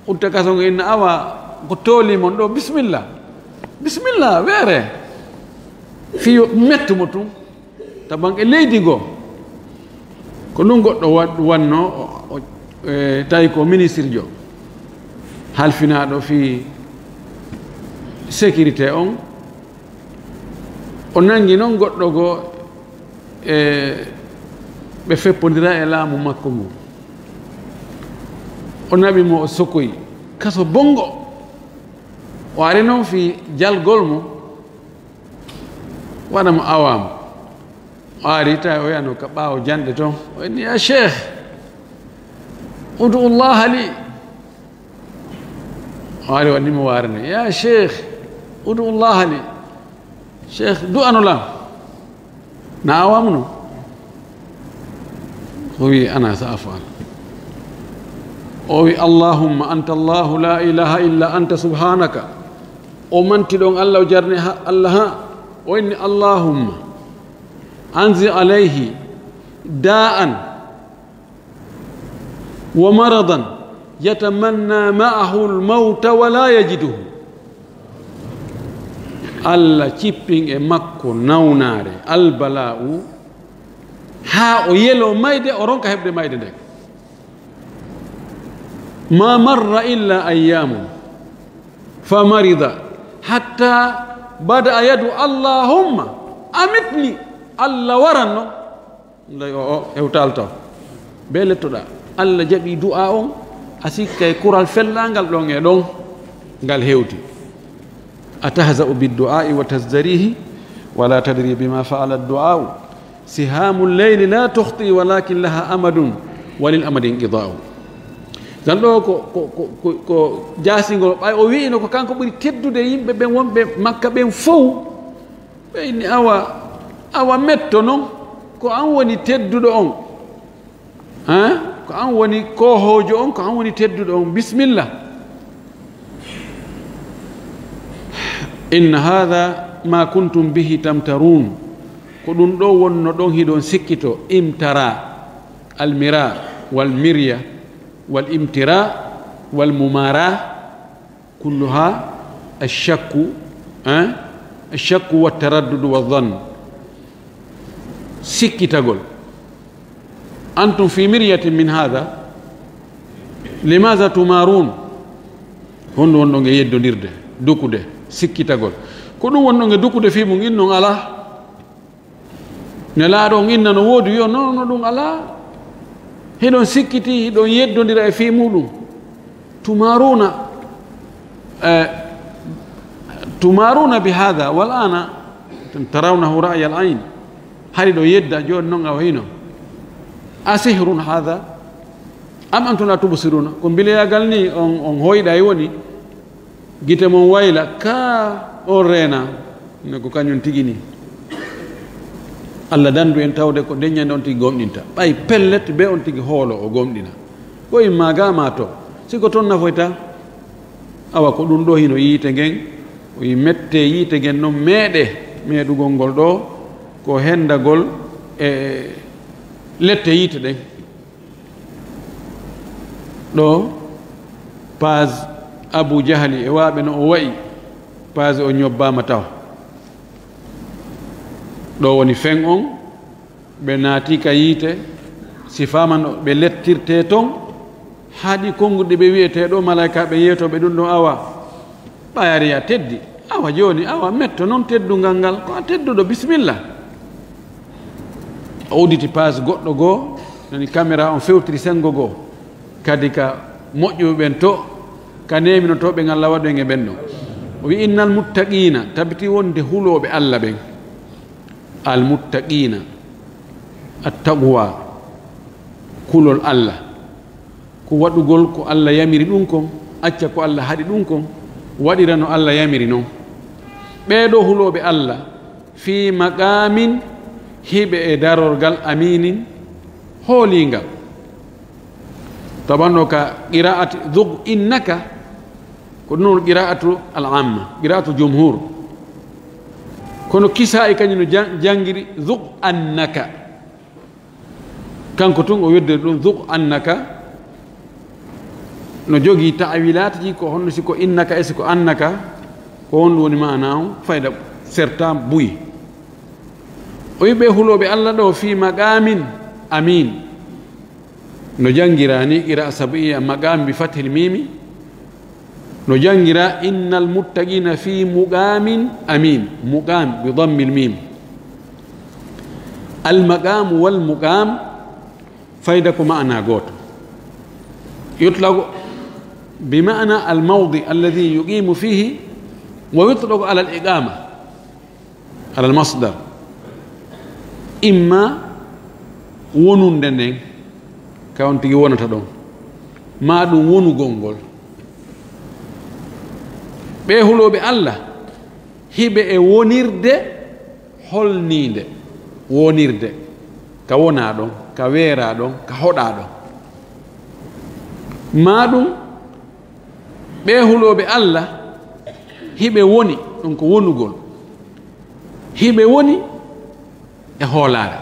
utta kaso ngo, inna, "Awa, ko tooli mon ɗo, bisimilla, bisimilla, weere." Fiyo mettu mo tun, ta bange leydi goo. Ko ɗum goɗɗo wa-, wanno, o, o, e, tawi ko ministre jo, halfinaaɗo fii sécurité on. O nangi non goɗɗo goo, e, ɓe feppondira e laamu makko ngu. O naɓi mo, o sokoyi kaso bongo. O ari non fii jalgol mo, waɗa mo awaama. O ari tawi o yano ka ɓaawo janɗe ton. O inni, "Ya Sheikh, ud'u Allah li." O ari, waɗi mo waare nde, "Ya Sheikh, ud'u Allah li." "Sheikh, du'ano lan." Na awamu no. O wi, "Ana sa af'al." O wi, "Allahumma anta Allahu la ilaha illa anta subhanaka." O manti ɗon Allah, o jarni ha, Allah ha. O inni, "Allahumma anzi alayhi da'an wa maradan yatamanna ma'ahu al-mawta wa la yajiduhu." Allah, cippin e makko nawnaare, albala'u, haa o yelo mayde, o ronka heɓde mayde nden. Ma marra illa ayyamun fa marida hatta bada'a yad'u, "Allahumma amitni." Allah waran non. Nday o, o hewtaali taw. Be lettoɗaa. Allah jaɓi du'a on, a sikkay kural fellangal ɗon e ɗon ngal hewti. "Atahza'u bid-du'a'i wa tazdarihi wa la tadri bima fa'ala ad-du'a'u. Sihamul layli la tukhti walakin laha amadun wa lil amadi inqida'u." Tan ɗo ko, ko, ko, ko, ko jaasingol, ɓay o wi'ino ko kanko ɓuri teddude yimɓe ɓen wonɓe Makka ɓen fow. Ɓe inni, "Awa, awa metto non, ko an woni tedduɗo on. Ha? Ko an woni koohoojo on, ko an woni tedduɗo on. Bismillah. Inna hadha ma kuntum bihi tamtarun." Ko ɗum ɗo wonno ɗon hiɗon sikkito, imtara, almira, wal mirya, wal imtira, wal mumara. Kulluha ashakku, eh, الشك والتردد والظن. Sikkitagol. أنتم في مرية من هذا؟ لماذا تمارون؟ Honɗum wonɗon e yeddondirde, dukude, sikkitagol? Ko ɗum wonɗon e dukude fii mum, innon alaa. Nelaaɗo on inna no woodi, wi'o non, no, ɗum alaa. Hiɗon sikkiti, hiɗon yeddondira e fii muɗum. تمارون، eh, تمارون بهذا والآن ترونه رأي العين. Hari ɗo yedda, jooni non awa hino. أسحر هذا أم أنتم لا تبصرون؟ Ko mbileyagal ni, on, on hoyɗay woni, gite mon wayla, kaa on reena, ne ko kañum tigi ni. Allah dandu en tawde ko nden ñande on tigi gomɗinta. Ɓay pellet be on tigi hoolo o gomɗina. Ko imma ga ma to. Si ko ton nafoyta, awa ko ɗum ɗo hino yiite ngen, o yi mette yiite ngen non meeɗe, meeɗugol ngol ɗo, ko hendagol e lette yiite ɗen. Ɗo, page Abu Jahali e waaɓe no o wa'i, page o ñobbaama taw. Ɗo woni fen on, ɓe naati ka yiite, sifaama no ɓe lettirte ton, haɗi konnguɗi ɓe wi'etee ɗo, malaykaaɓe yeetooɓe ɗum ɗon, awa, ɓayari a teddi, awa jooni, awa metto non teddungal ngal, ko a tedduɗo, bisimilla. O udditi page goɗɗo goo, nani caméra on fewtiri senngo goo, kadi ka moƴƴuɓe ɓen to, ka neeminotooɓe ngal lawaɗo en e ɓen ɗon. O wi'i, "Innal muttaqiina", tabiti wonde hulooɓe Alla ɓen. Al muttaqiina, at taqwa, kulol Alla, ko waɗugol ko Alla yamiri ɗum kon, acca ko Alla haɗi ɗum kon, waɗira no Alla yamiri non. Ɓee ɗoo hulooɓe Alla, fii maqaamin, hiɓe e darorgal, amiinin, hooliingal. Tawanno ka qiraati dhug innaka, ko ɗum woni qiraatu al amma, qiraatu jumhur. Kono Kisaa'i kañum no jan-, janngiri dhug annaka. Kanko tun o weddori ɗum dhug annaka. No jogii ta'wilaatiji, ko honno si ko innaka e si ko annaka, ko honɗum woni maana on, fayda serta buy. O wi'i ɓe hulooɓe Alla ɗo fii maqaamin amiin. No janngiraa ni qira'a sab'iyya, maqaam bi fathil miimi. No janngiraa innal muttaqiina fii muqaamin amiin. Muqaam bi dammil miim. Al maqaam wal muqaam fayda ko maana gooto. Yutlaqu bi maana al mawdi alladhi yuqimu fihi wa yutlaqu ala al iqama. Alal masdar, imma wonunde nden, ka on tigi wonata ɗon, maa ɗum wonugol ngol. Ɓee hulooɓe Alla, hiɓe e wonirde holniinde, wonirde, ka wonaa ɗon, ka weeraa ɗon, ka hoɗaa ɗon. Maa ɗum Ɓee hulooɓe Alla, hiɓe woni, ɗum ko wonugol. Hiɓe woni e hoolaare.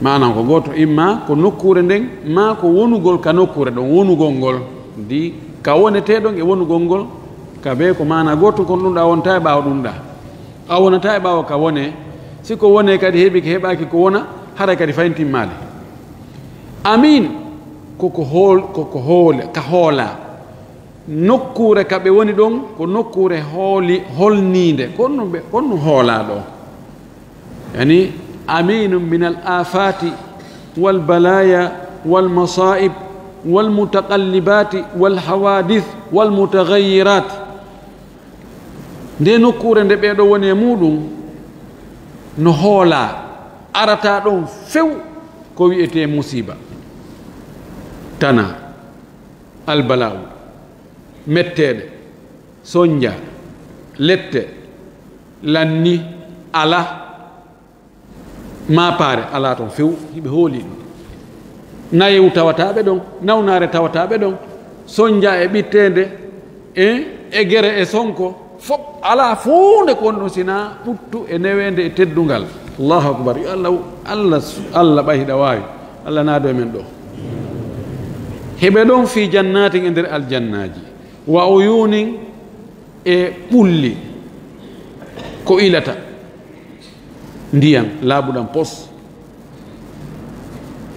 Maanaam ko gooto, imma ko nokkuure nden, maa ko wonugol ka nokkuure ɗon, wonugol ngol. Ndi ka wonetee ɗon e wonugol ngol, ka bee ko maana gooto kon, ɗum ɗa wonta e ɓaawo ɗum ɗa. A wonata e ɓaawo ka wone. Si ko wone kadi heɓi, ko heɓaaki ko wona, haray kadi fayin timmaali. Amiin, ko ko hool-, ko ko hoole-, ka hoolaa. Nokkuure ka ɓe woni ɗon, ko nokkuure hooli-, holniinde. Ko honno ɓe, ko honno hoolaa ɗo? Yani, amiinun min al aafati wal balaaya wal masaa'ib wal mutaqallibaati wal hawaadis wal mutaghayyiraat. Nde nokkuure nde ɓee ɗo woni e muuɗum no hoolaa, arataa ɗon few ko wi'etee musiiba, tanaa, albala'u, metteeɗe, sonnja, lette, lanni, ala. Maapaare alaa toon few, hiɓe hooli ɗum. Nayewu tawataa ɓe ɗon, nawnaare tawataa ɓe ɗon, sonnja e ɓitteende, e, e gere e sonko, fof alaa fuunde ko woni ɗum sinaa ɓuttu e neweende e teddungal. Allahu akbar. Yo Allah, Allah, Allah ɓay hiɗa waawi. Allah naado e men ɗo. Hiɓe ɗon fii jannaatin e nder aljannaaji. Wa uyuunin e ɓulli. Ko ilata ndiyan laaɓuɗan pos,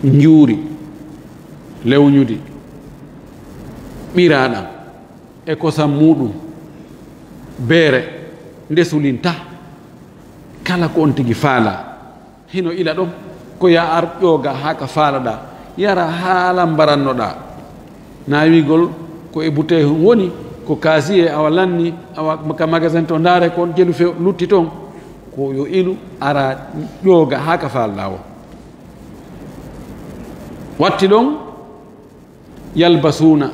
njuuri lewñudi, ɓiraaɗan e kosam muuɗum, beere nde sulinta, kala ko on tigi faalaa. Hino ila ɗon, ko ya ar ƴooga haa ka faalaɗaa, yara haa lambarannoɗaa. Naawigol ko e butey woni, ko kaasiye awa lanni, awa ka magasin to ndaare kon jelu few lutti ton, ko yo ilu ara ƴooga haa ka faalaɗaa won. Watti ɗon, yalbasuuna,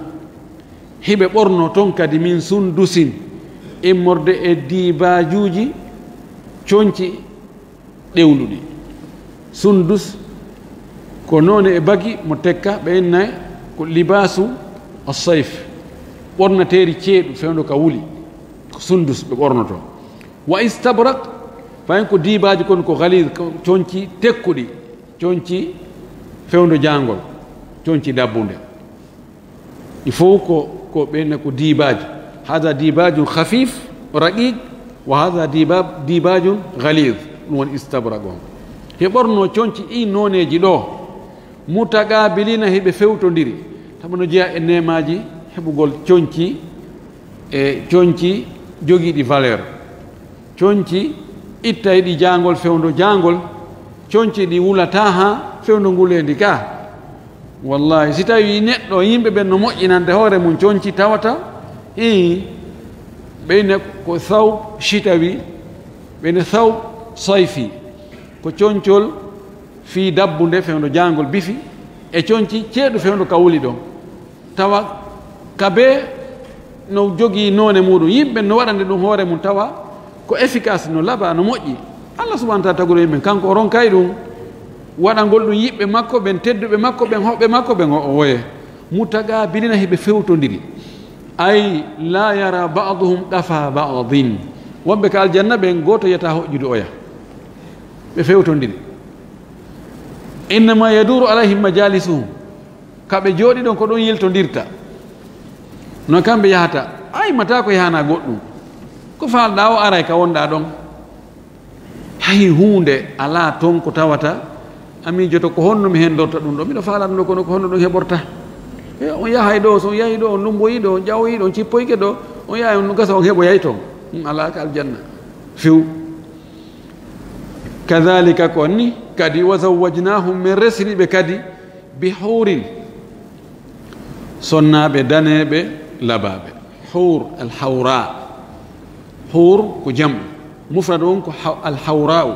hiɓe ɓorno ton kadi min sundusin, immorde e diibaajuuji conci ɗewluɗi. Sundus ko noone e bagi mo tekka, ɓe innay ko libaasu as-sayf, ɓornateeri ceeɗu fewndo ka wuli, ko sundus ɓe ɓornoto. Wa istabrak, fayin ko diibaaji kon ko ghalid, ko conci tekkuɗi, conci fewndo jaangol, conci dabbunde. Ɗi fow ko, ko ɓen ko diibaaji. Hada diibaajun khafif, raqiq, wa hada diiba-, diibaajun ghalid. Ɗum woni istabrak on. He ɓorno conci ɗi nooneeji ɗo. Mutaqabilina, hiɓe fewtondiri. Tama no jeyaa e neemaaji heɓugol conci, e conci jogiiɗi valeur. Conci ittay ɗi jaangol fewndo jaangol, conci ɗi wulataa haa fewndo nguleendi ka. Wallahi, si tawi neɗɗo, yimɓe ɓen no moƴƴinande hoore mum conci tawata, ii, ɓeyne ko thawb shitawi, ɓeyne thawb sayfi, ko concol fii dabbunde fewndo jaangol bifi, e conci ceeɗu fewndo ka wuli ɗon. Tawa ka bee no jogii noone muuɗum. Yimɓe no waɗande ɗum hoore mum, tawa ko efficace, no laba, no moƴƴi. Allah subhanahu wa ta'ala tagoro yimɓe, kanko o ronkay ɗum waɗangol ɗum yiɓɓe makko ɓen, tedduɓe makko ɓen, hoɓɓe makko ɓen, o, o woye. Mutaqabilina, hiɓe fewtondiri. Ay, la yara ba'duhum qafa ba'din. Wonɓe ka aljanna ɓen, gooto yiyata hoƴƴudu oya. Ɓe fewtondiri. Innama yaduru alayhim majalisuhum. Ka ɓe jooɗi ɗon, ko ɗon yiltondirta. No kamɓe yahata, a immataa ko yahanaa goɗɗum. Ko faalɗaa o aray ka wonɗaa ɗon. Hay huunde alaa ton ko tawata, a miijoto ko honno mi hendorta ɗum ɗo. Miɗo faalaa ɗum ɗo, kono ko honno ɗum heɓorta? E, on yahay ɗo, so on yahi ɗo, on lumboyi ɗo, on ƴawoyi ɗo, on cippoyke ɗo, on yahay on gasa on heɓoyay ton. Ɗum alaa ka aljanna. Few. Kadhalika, ko ni kadi, wa zawwajnahum, min resini ɓe kadi, bi hurin, sonnaaɓe daneeɓe labaaɓe. Hur, al hawra. Hur ko jam'u. Mufrad on ko haw-, al hawra'u.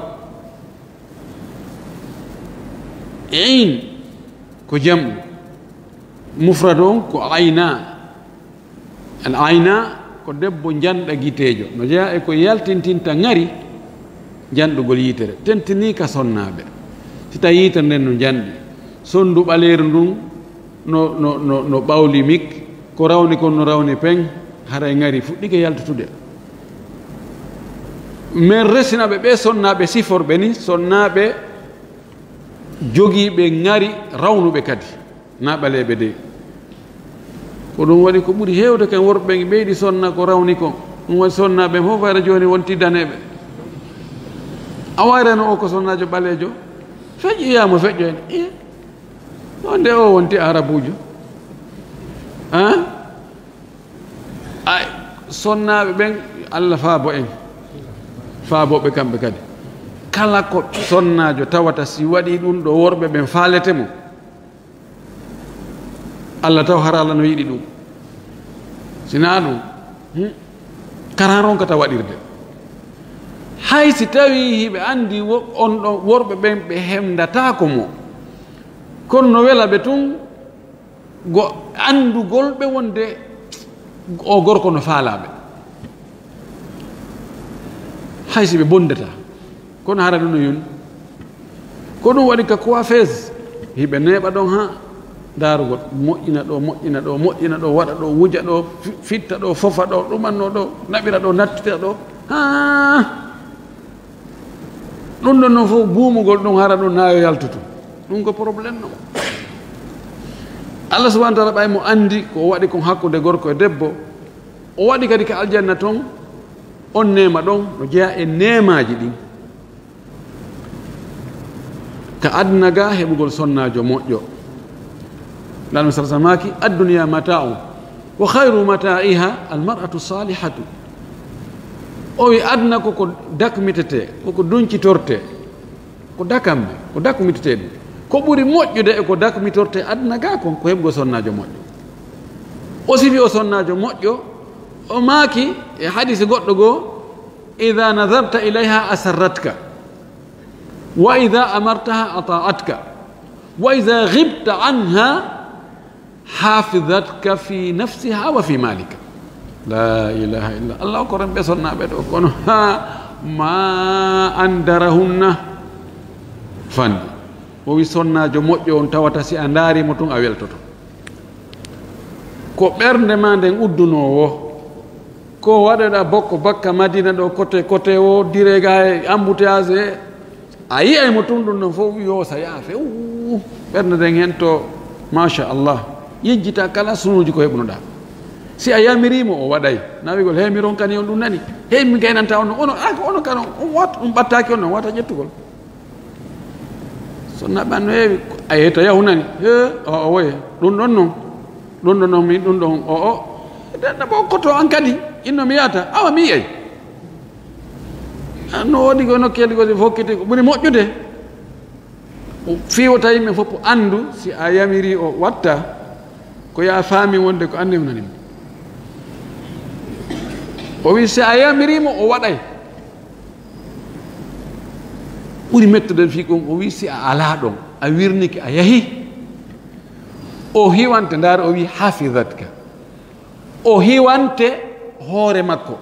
Ayn ko jam'u. Mufrad on ko ayna. Al ayna ko debbo njanɗa giteejo. No jeyaa e ko yaltintinta ŋari njanɗugol yitere. Tentinii ka sonnaaɓe. Si tawi yitere nden no njanɗi, sonndu ɓaleeru ndun no, no, no, no ɓawli mik, ko rawni kon no rawni peŋ, haray ŋari fuɗɗike yaltutude. Men resina ɓe, ɓe sonnaaɓe siforɓe ni, sonnaaɓe jogiiɓe ŋari rawnuɓe kadi. Na ɓaleeɓe dey. Ko ɗum waɗi ko ɓuri heewde ken worɓe ɓen ɓeydi sonna ko rawni kon. Ɗum waɗi sonnaaɓe fof fayra jooni wonti daneeɓe. A wayre no o ko sonnaajo ɓaleejo. Feƴƴoyaama feƴƴo en. Iye. Ɗo nde o wonti Arabuujo. Haa? Ay, sonnaaɓe ɓen, Allah faabo en. Faabo ɓe kamɓe kadi. Kala ko sonnaajo tawata si waɗi ɗum ɗo worɓe ɓen faalete mo. Allah taw hara Allah no yiɗi ɗum. Si naa ɗum, hmm, kara ronkata waɗirde. Hay si tawii hiɓe anndi wo-, on ɗon worɓe ɓen ɓe hemndataako mo. Kono no wela ɓe tun go anndugol ɓe wonde o gorko no faalaa ɓe. Hay si ɓe bonndata. Kono hara ɗum no yoni. Ko ɗum waɗi ka coiffeuse, hiɓe neeɓa ɗon haa ndaarugol, moƴƴina ɗo, moƴƴina ɗo, moƴƴina ɗo, waɗa ɗo, wuja ɗo, fi-, fitta ɗo, fofa ɗo, ɗumanno ɗo, naɓira ɗo, nattita ɗo, haa ɗum ɗon non fof buumugol ɗum hara ɗum naa yo yaltutu. Ɗum ko problème no. Allah subhanahu wa ta'ala ɓay mo anndi ko o waɗi kon hakkunde gorko e debbo, o waɗi kadi ka aljanna ton On neema ɗon no jeyaa e neemaaji ɗin. Ka aduna ga heɓugol sonnaajo moƴƴo. Laami sala samaaki, "Adduniya mata'un, wa khayru mata'iha almar'atu salihatu." O wi aduna ko ko dakmitetee, ko ko duncitortee, ko dakamme, ko dakmitetee ɗum. Ko ɓuri moƴƴude e ko dakmitortee aduna ga kon, ko heɓugol sonnaajo moƴƴo. O sifi o sonnaajo moƴƴo, o maaki e hadisi goɗɗo goo, "Idha nadharta ilayha asarratka, wa idha amartaha ata'atka, wa idha ghibta anha hafizatka fi nafsiha wa fi malika." La ilaha illa Allah. Ko remɓe sonnaaɓe ɗo, kono ha ma andarahunna fanni. O wi sonnaajo moƴƴo on tawata si a ndaari mo tun a weltoto. Ko ɓernde ma nden uddunoowo. Ko waɗoɗa bokko bakka Madina ɗo, kote kote o, direga e embouteillage e, a yi'ay mo tun ɗum ɗon fof, yo sa yaha few. Ɓernde nden hen to, machallah, yejjita kala sunuuji ko heɓunoɗa. Si a yamiri mo, o waɗay. Nawigol, "Hey, mi ronkani on ɗum nani. Hey, mi gaynanta on, ono, a, ono kan on, on wat, on ɓattaaki on, on wata ƴettugol." So naɓan no heewi, a yeyta yahu nani. He, o, o woye. Ɗum ɗon non. Ɗum ɗon non, min ɗum ɗon, o, o. Denna bo koto an kadi, inno mi yahata. Awa mi yi'ay. An no woodi ko nokkeeli ko fokkiti, ko ɓuri moƴƴude. Fii wota yimɓe fof anndu, si a yamiri o watta, ko ya faami wonde ko annde nani mo. O wi si a yamiri mo, o waɗay. Ɓuri mettude fii kon, o wi si a alaa ɗon, a wirnike, a yahi, o hiwante, ndaar o wi hafizatka. O hiwante hoore makko.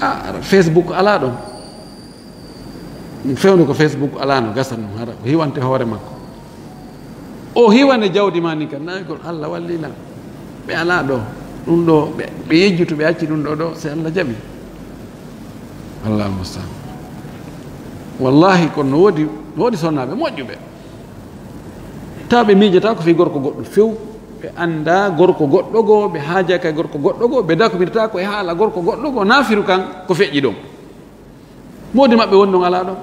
Ah, hara Facebook alaa ɗon. Ɗum fewndo ko Facebook alaa no gasa ɗum, hara o hiwante hoore makko. O hiwane jawdi ma ni kan, nawigol Allah walli lan. Ɓe alaa ɗo. Ɗum ɗo, ɓe, ɓe yejjutu, ɓe acci ɗum ɗo ɗo, si Allah jaɓi. Allahu musta'an. Wallahi, kono no woodi, no woodi sonnaaɓe moƴƴuɓe. Tawa ɓe miijata ko fii gorko goɗɗo few. Ɓe annda gorko goɗɗo goo, ɓe haajaka e gorko goɗɗo goo, ɓe dakmirta ko e haala gorko goɗɗo goo, naafiru kan ko feƴƴi ɗon. Moodi maɓɓe woni ɗon alaa ɗon.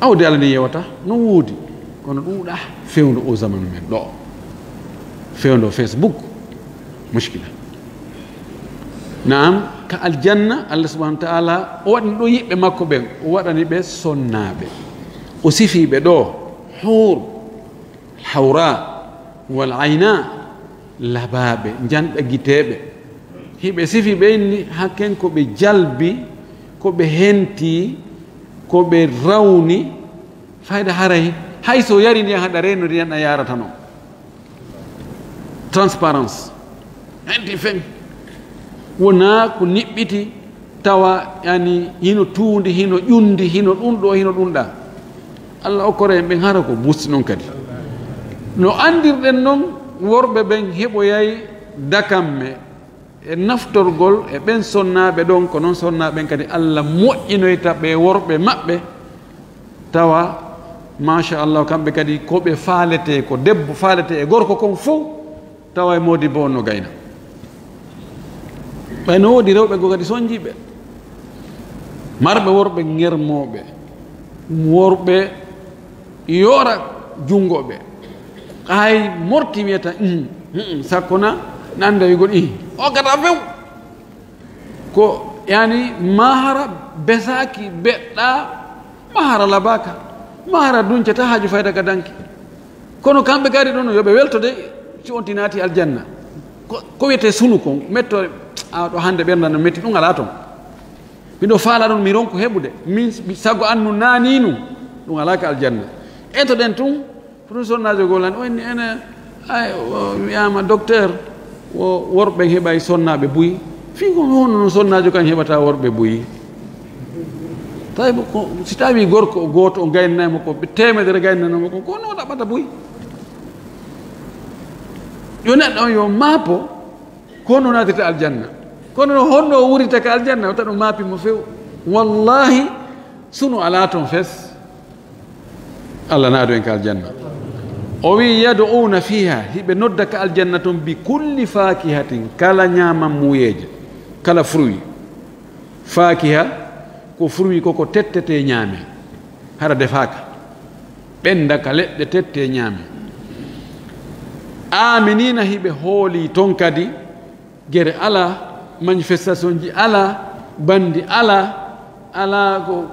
Awdi Alla ni yewata, no woodi. Kono ɗuuɗa fewndo o zamanu men ɗo. Fewndo Facebook. Muskila. Naam, ka aljanna, Allah subhanahu wa ta'ala, o waɗani ɗo yiɓɓe makko ɓen, o waɗani ɓe sonnaaɓe. O sifii ɓe ɗo, huur, hawra, wal ayna, labaaɓe, njanɗa giteeɓe. Hiɓe sifi ɓe inni, hakken ko ɓe jalbi, ko ɓe henti, ko ɓe rawni, fayda haray, hay so yari ndiyan haɗa reenude ndiyan a yarata non. Transparence. Henti fen. Wonaa ko niɓɓiti tawa, yani, hino tuundi, hino ƴundi, hino ɗum ɗo, hino ɗum ɗa. Allah okkore en ɓen hara ko busti non kadi. No anndirɗen non, worɓe ɓen heɓoyay dakamme e naftorgol e ɓen sonnaaɓe ɗon, ko non sonnaaɓe ɓen kadi Allah moƴƴinoyta ɓe worɓe maɓɓe, tawa, machallah, kamɓe kadi ko ɓe faalete, ko debbo faalete e gorko kon fow, tawa e moodi bo on no gayna. Ɓay no woodi rewɓe goo kadi sonjiiɓe, marɓe worɓe ŋermooɓe, worɓe yoora junngo ɓe. Hay morti wiyata, "Uhum, uhum," sakko na nanda wigol, "Ih, o gata few." Ko, yani, mahara besaaki, beɗɗa, mahara labaka, mahara duncata haaju fayda ka danki. Kono kamɓe kadi ɗon, yo ɓe welto de, si on tinaati aljanna. Ko, ko wiyetee sunu kon, mettoore, a, ɗo hannde ɓernda no metti, ɗum alaa ton. Miɗo faala ɗum, mi ronko heɓude. Min, mi sago annu naani nu, ɗum alaa ka aljanna. Etoɗen tun, pour sonnaajo goo lan, o inni ene, ay, o wiyaama, "Docteur, wo worɓe heɓay sonnaaɓe buy." Fii ko honno no sonnaajo kan heɓata worɓe buy? Tawi ko, si tawi gorko o gooto o gaynanay mo ko, ɓe teemedere gaynanay mo ko, ko honno o ɗaɓɓata buy? Yo neɗɗo on yo maapo, ko honno naatirta aljanna. Kono no honno o wurita ka aljanna, wata ɗum maapi mo few. Wallahi, sunu alaa ton fes. Allah naadu en ka aljanna. O wi, "Yad'una fiha", hiɓe nodda ka aljanna ton, "bi kulli fakihatin", kala ñaamam muuyeeje, kala fruit. Fakiha ko fruit ko ko tettete ñaame, hara defaaka, ɓenda ka leɗɗe tette ñaame. Aminina, hiɓe hooli ton kadi, gere alaa, manifestation ji alaa, bandi alaa, alaa ko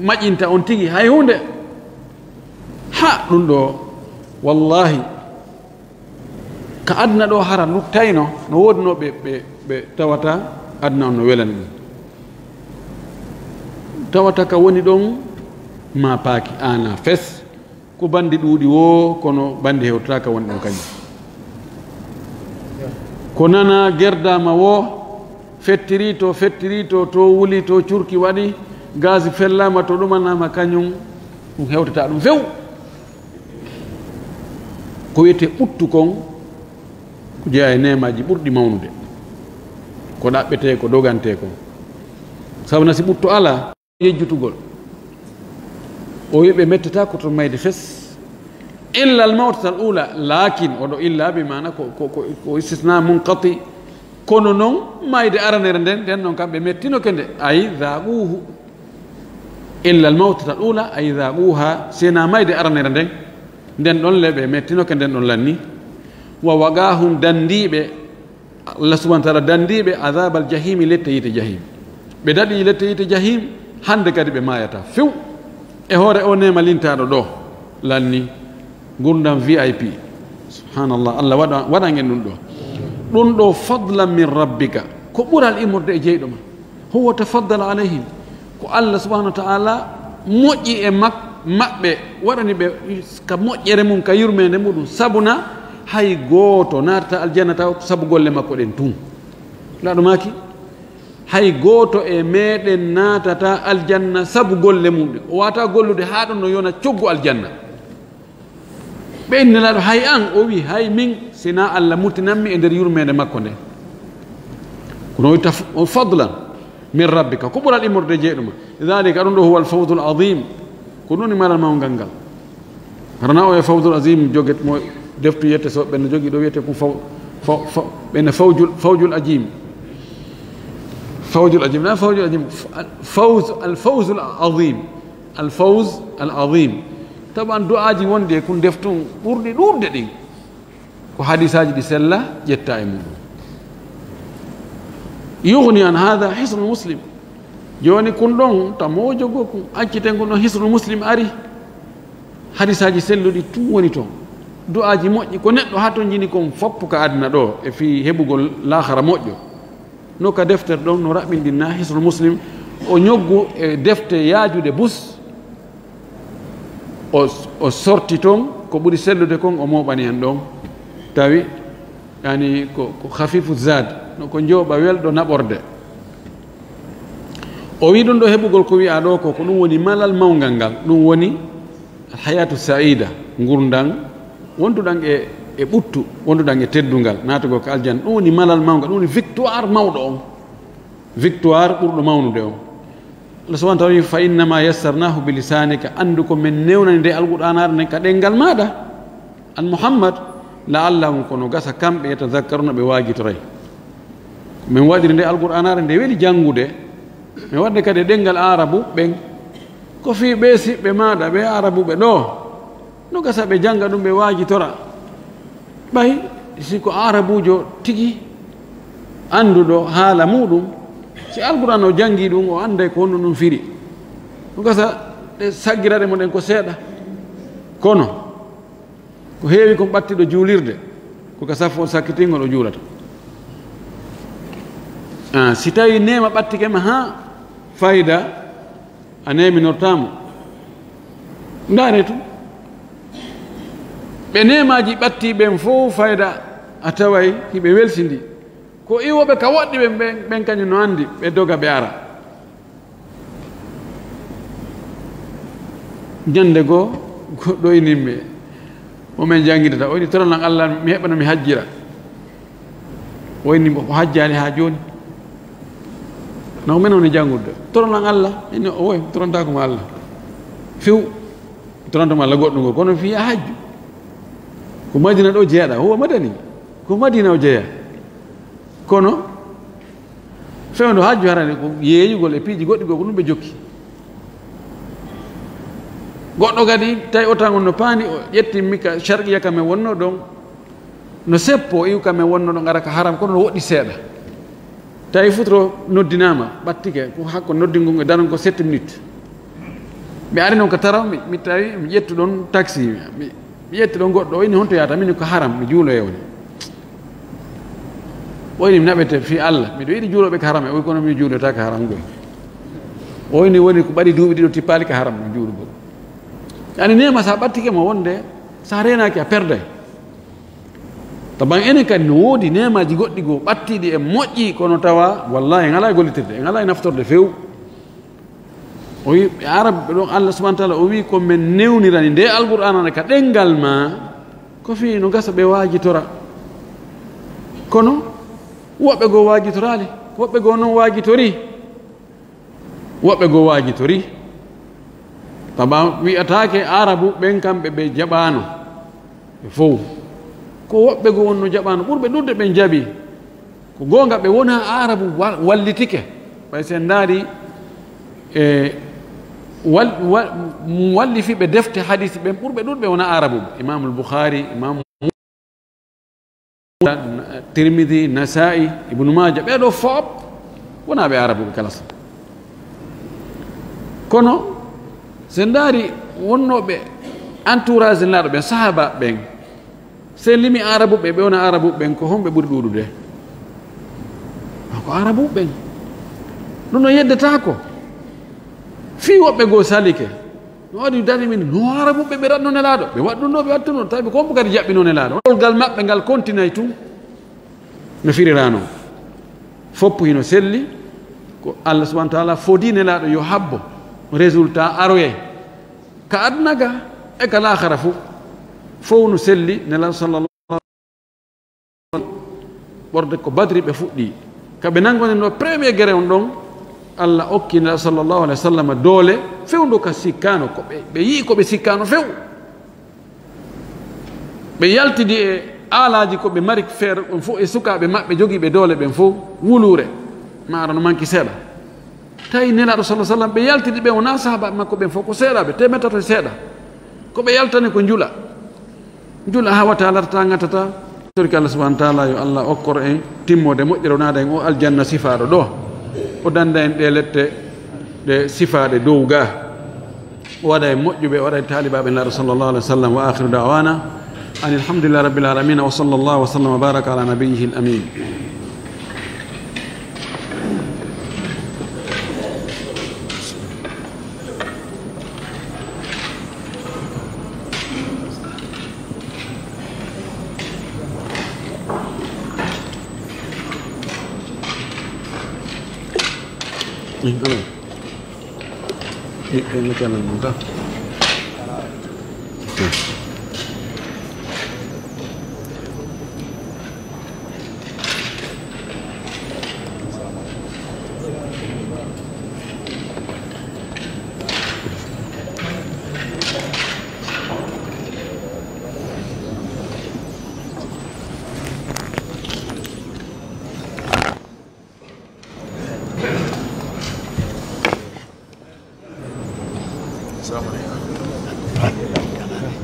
maƴinta on tigi hay huunde. Ha, ɗum ɗo, wallahi, ka aduna ɗo hara luttayno, no woodno ɓe, ɓe, ɓe tawata aduna on no welani ɗum. Tawata ka woni ɗon ma paaki ana fes, ko bandi ɗuuɗi wo, kono bandi hewtata ka woni ɗon kañum. Ko nana gerdama wo, fettiri to, fettiri to, to wuli to, curki waɗi, gaz fellama to, ɗumanama kañum, ɗum hewtata ɗum few. Ko wiyetee ɓuttu kon, ko jeyaa e neemaaji ɓurɗi mawnude, ko ɗaɓɓetee, ko dogantee kon. Sabu na si ɓuttu alaa, yejjutugol. O wi'i ɓe mettata ko to mayde fes. Illa al mawtatal ula, lakin, oɗo illa bi maana ko, ko, ko, ko istisna munqati. Kono non, mayde aranere nden, nden non kam ɓe mettinoke nde, ay, dhaquhu. Illa al mawtatal ula, ay, dhaquha, sena mayde aranere nden, nden ɗon le ɓe mettinoke, nden ɗon lanni. Wa waqahum, dandiiɓe, Allah subhanahu wa ta'ala dandiiɓe, adhabal jahimi, lette yiite jahim. Ɓe daɗi lette yiite jahim, hande kadi ɓe maayata few. E hoore o neema lintaaɗo ɗo, lanni. Ngurndan V I P. Subhanallah, Allah waɗa, waɗan en ɗum ɗo. Ɗum ɗo fadlan min rabbika, ko ɓural immorde e jeyɗo ma. Huwa tafaddala alayhim, ko Allah subhanahu wa ta'ala moƴƴi e mak-, maɓɓe, waɗani ɓe ka moƴƴere mum, ka yurmeende muɗum. Sabuna hay gooto naatata aljanna taw sabu golle makko ɗen tun. Laaɗo maaki, hay gooto e meɗen naatata aljanna sabu golle mum ɗen. O wata gollude haa ɗon no yona coggu aljanna. Ɓe inni Nelaaɗo, hay an? O wi, hay min, sina Allah muttinanmi e nder yurmeende makko nden. Kono o wi taf-, o fadlan min rabbika, ko ɓural immorde jeyɗo ma. Dhalika, ɗum ɗo, huwa al fawzul azim, ko ɗum woni malal mawngal ngal. Hara na o e fawzul azim joget mo deftu yette so ɓen jogi ɗo wiyete ko faw-, faw-, faw-, ɓen fawjul, fawjul ajim. Fawjul ajim, na fawjul ajim, al fawz, al fawzul azim. Al fawz al azim. Taban du'aaji wonɗi e kun deftun ɓurɗi ɗuuɗde ɗin, ko hadisaaji ɗi sella ƴetta e muɗum. Yughni an hadha hisnul muslim. Jooni kun ɗon, tamo jogo kun, acciten kun ɗon, hisnul muslim ari. Hadisaaji selluɗi tun woni ton. Du'aaji moƴƴi, ko neɗɗo hatonjini kon foppu ka aduna ɗo, e fii heɓugol laahara moƴƴo. No ka deftere ɗon, no raɓɓinɗinna Hisnul Muslim, o ñoggu e defte yaajude bus, o, o sorti ton, ko ɓuri sellude kon, o mooɓani en ɗon. Tawi, yani, ko, ko khafifu zad, no ko jooɓa welɗo naɓorde. O wi ɗum ɗo heɓugol ko wi'a ɗo ko, ko ɗum woni malal mawngal ngal, ɗum woni Alhayatu saida, ngurndan wonduɗan e, e ɓuttu, wonduɗan e teddungal, naatugol ko aljanna. Ɗum woni malal mawngal, ɗum woni victoire mawɗo on, victoire ɓurɗo mawnude on. Allah subhanahu wa ta'ala wi, "Fa innama yassarnahu bi lisanika", anndu ko men newnani nde alqur'anaare nden ka ɗenngal maaɗa, an Muhammad, "la'allahum", kono gasa kamɓe, "yatadhakkaruna", ɓe waajitoray. Min waɗiri nde alqur'anaare nde weli janngude, min waɗde kadi e ɗenngal aarabu ɓen. Ko fii ɓee siɓɓe maaɗa, ɓee aarabuɓe ɗoo, no gasa ɓe jannga ɗum, ɓe waajitora. Ɓay si ko aarabuujo tigi annduɗo haala muuɗum, si alqur'aan o janngi ɗum, o annday ko honɗum ɗum firi. No gasa ɗe saggirade mo ɗen ko seeɗa. Kono, ko heewi kon ɓattiɗo juulirde, ko ka saffu on sakkitingol o juulata. Ah, si tawi neema ɓattike ma haa fayda, a neeminortaamo. Ndaare tun. Ɓe neemaaji ɓatti ɓen fow fayda, a taway hiɓe welsindi. Ko iwoɓe ka woɗɗi ɓen, ɓen, ɓen kañum no anndi, ɓe doga ɓe ara. Ñande goo, goɗɗo inimmi, mo men janngidata, o ini, "Toranan Allah, mi heɓana mi hajjira." O inni mo, o hajjaali haa jooni. Na ko men woni janngude. "Toranan Allah." Inni, "O woy, mi torantaako mo Allah. Few, mi toranto mo Allah goɗɗo ngoo, kono fii a hajju." Ko Madina ɗo jeyaɗa, huwa madani. Ko Madina o jeya. Kono, fewndo hajju harani ko yeeyugol e piiji goɗɗi goo, ko ɗum ɓe jokki. Goɗɗo kadi, tawi o tan on no paani, o ƴetti mi ka Sharqiya ka men wonno ɗon, no seppo, o iwi ka men wonno ɗon, ara ka haram, kono no woɗɗi seeɗa. Tawi futuro noddinaama, ɓattike, ko hakko noddingol e daron ko sept minutes. Mi ari noon ko taraw, mi, mi tawi, mi ƴettu ɗon taxi, mi, mi ƴetti ɗon goɗɗo, o inni, "Honto yahata?" Min ko haram, mi juuloyee woni. O inni, "Mi naɓete fii Allah, miɗo yiɗi juulooɓe ko haram." O wi, "Kono mi juulotaake haram goy." O inni, woni ko ɓaɗi duuɓi ɗiɗo tippaali ko haram ɗum juulugol. Yani neema sa ɓattike mo wonde, sa reenaaki a perday. Taban enen kadi no woodi neemaaji goɗɗi goo ɓattiiɗi e moƴƴi, kono tawa wallahi en alaa e gollitirde, en alaa e naftorde few. O wi, ɓe Arab ɓe ɗon, Allah subhanahu wa ta'ala o wi, "Ko men newnirani nde Alqur'aana nde ka ɗenngal ma, ko fii no gasa ɓe waajitora." Kono woɓɓe goo waajitoraali, woɓɓe goo noon waajitori. Woɓɓe goo waajitori. Taban wi'ataake Arabu ɓen kamɓe ɓe jaɓaano. Ɓe fow. Ko woɓɓe goo wonno jaɓaano. Ɓurɓe ɗuuɗude ɓen jaɓi. Ko goonga ɓe wonaa Arabu wa-, wallitike. Ɓay si en ndaari, e, wal-, wa-, wallifiiɓe defte hadiisi ɓen ɓurɓe ɗuuɗude ɓe wonaa Arabu. Imaamul Bukhaari, Imaamu Tirmidi, Nasaa'i, Ibnu Maaja, ɓee ɗoo fof wonaa ɓe Arabuɓe kala. Kono si en ndaari wonnooɓe entourage Nelaaɗo ɓen, sahaaba ɓen, si en limi Arabuɓe, ɓe wonaa Arabuɓe ɓen, ko homɓe ɓuri ɗuuɗude? Ko Arabuɓe ɓen. Ɗum ɗon yeddetaako. Fii woɓɓe goo salike. No waɗi dari min, no Arabuɓe ɓe waɗno Nelaaɗo. Ɓe waɗ ɗum ɗo, ɓe waɗtuno. Tawi ko hombo kadi jaɓɓino Nelaaɗo. Ɗowgal maɓɓe ngal kontinay tun. No firirano. Foppu hino selli. Ko Allah subhanahu wa ta'ala fodi Nelaaɗo yo habbo résultat aroye. Ka aduna ga e ka laakhara fu. Fow no selli Nelaaɗo sallallahu ɓorde ko Badri ɓe fuɗɗi. Ka ɓe nanngonii no premier guerre on ɗon, Allah okki Nelaaɗo sallallahu alaihi wasallam doole fewndo ka sikkaano, ko ɓe, ɓe yi'i ko ɓe sikkaano few. Ɓe yaltidi e aalaaji ko ɓe mari feere ɗon fof e sukaaɓe maɓɓe jogiiɓe doole ɓen fof wuluure, ma ara no manki seeɗa. Tawi Nelaaɗo sallallahu alaihi wasallam ɓe yaltidi ɓe wonaa sahaabaaɓe makko ɓen fof ko seeɗaaɓe, teemeɗɗe tati e seeɗa. Ko ɓe yaltani ko njula. Njula hawata larta ŋatata. Torki Allah subhanahu wa ta'ala yo Allah okkor en timmode moƴƴere wonada en o aljanna sifaaɗo ɗo. O danda en ɗe lette ɗe sifaaɗe dow ga. O waɗa en moƴƴuɓe, o waɗa en taalibaaɓe Nelaaɗo sallallahu alaihi wasallam. Wa akhiru da'wana anil hamdulillahi rabbil alamin. Wa sallallahu wa sallam wa baraka ala nabiyyihil amin.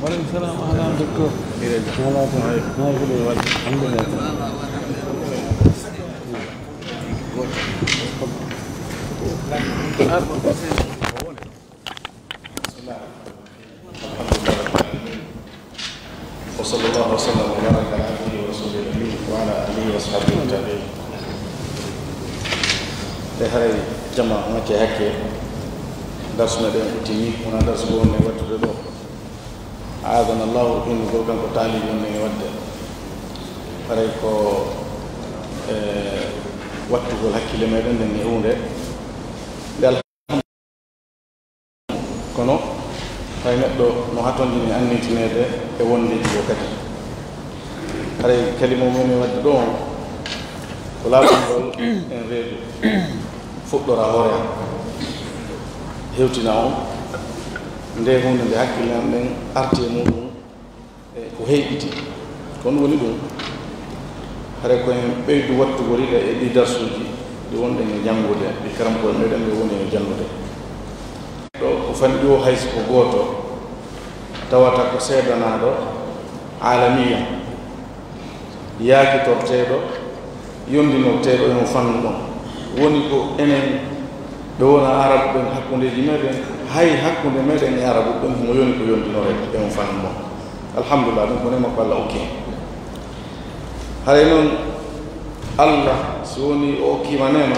Wa alaikum salam, ahlan, docteur. Alhamdulillah. Alhamdulillah. Wa sallallahu wa sallam wa baraka ala abdihi wa rasulihi al-amin wa ala alihi wa sahbihi wa tabi'in. E haray jama on acca hakke. Darsu meɗen udditi, wona darsu ko wonno e waɗude ɗo. Aadana Allahu innugol kanko taalibi wonno e waɗde. Haray ko, e, wattugol hakkille meɗen nden e huunde. Nde Kono hay neɗɗo no hatonjini annitineede e wondeeji goo kadi. Haray kalima mum e waɗde ɗo on, ko laaɓungol en reedu, fuɗɗora hoore am, hewtina on, nde huunde nde hakkille am ɗen arti e muɗum, e ko heyɓiti. Ko ɗum woni ɗum, hare ko en ɓeydu wattugol ɗiɗa e ɗi darsuuji ɗi wonɗen e janngude, ɗi karamko'en meɗen ɓe woni e janngude. Ɗo ko fanɗi o, hay si ko gooto, tawata ko seedanaaɗo aalamiya, yaakitorteeɗo, yondinorteeɗo e on fannu ɗon. Woni ko enen ɓe wona Arabu ɓen hakkundeeji meɗen, hay hakkunde meɗen e Arabu ɓen, himo yoni ko yondinoree e on fannu ɗon. Alhamdulillah, ɗum ko neema ko Allah okki en. Haray noon, Allah, si woni o okkiima neema,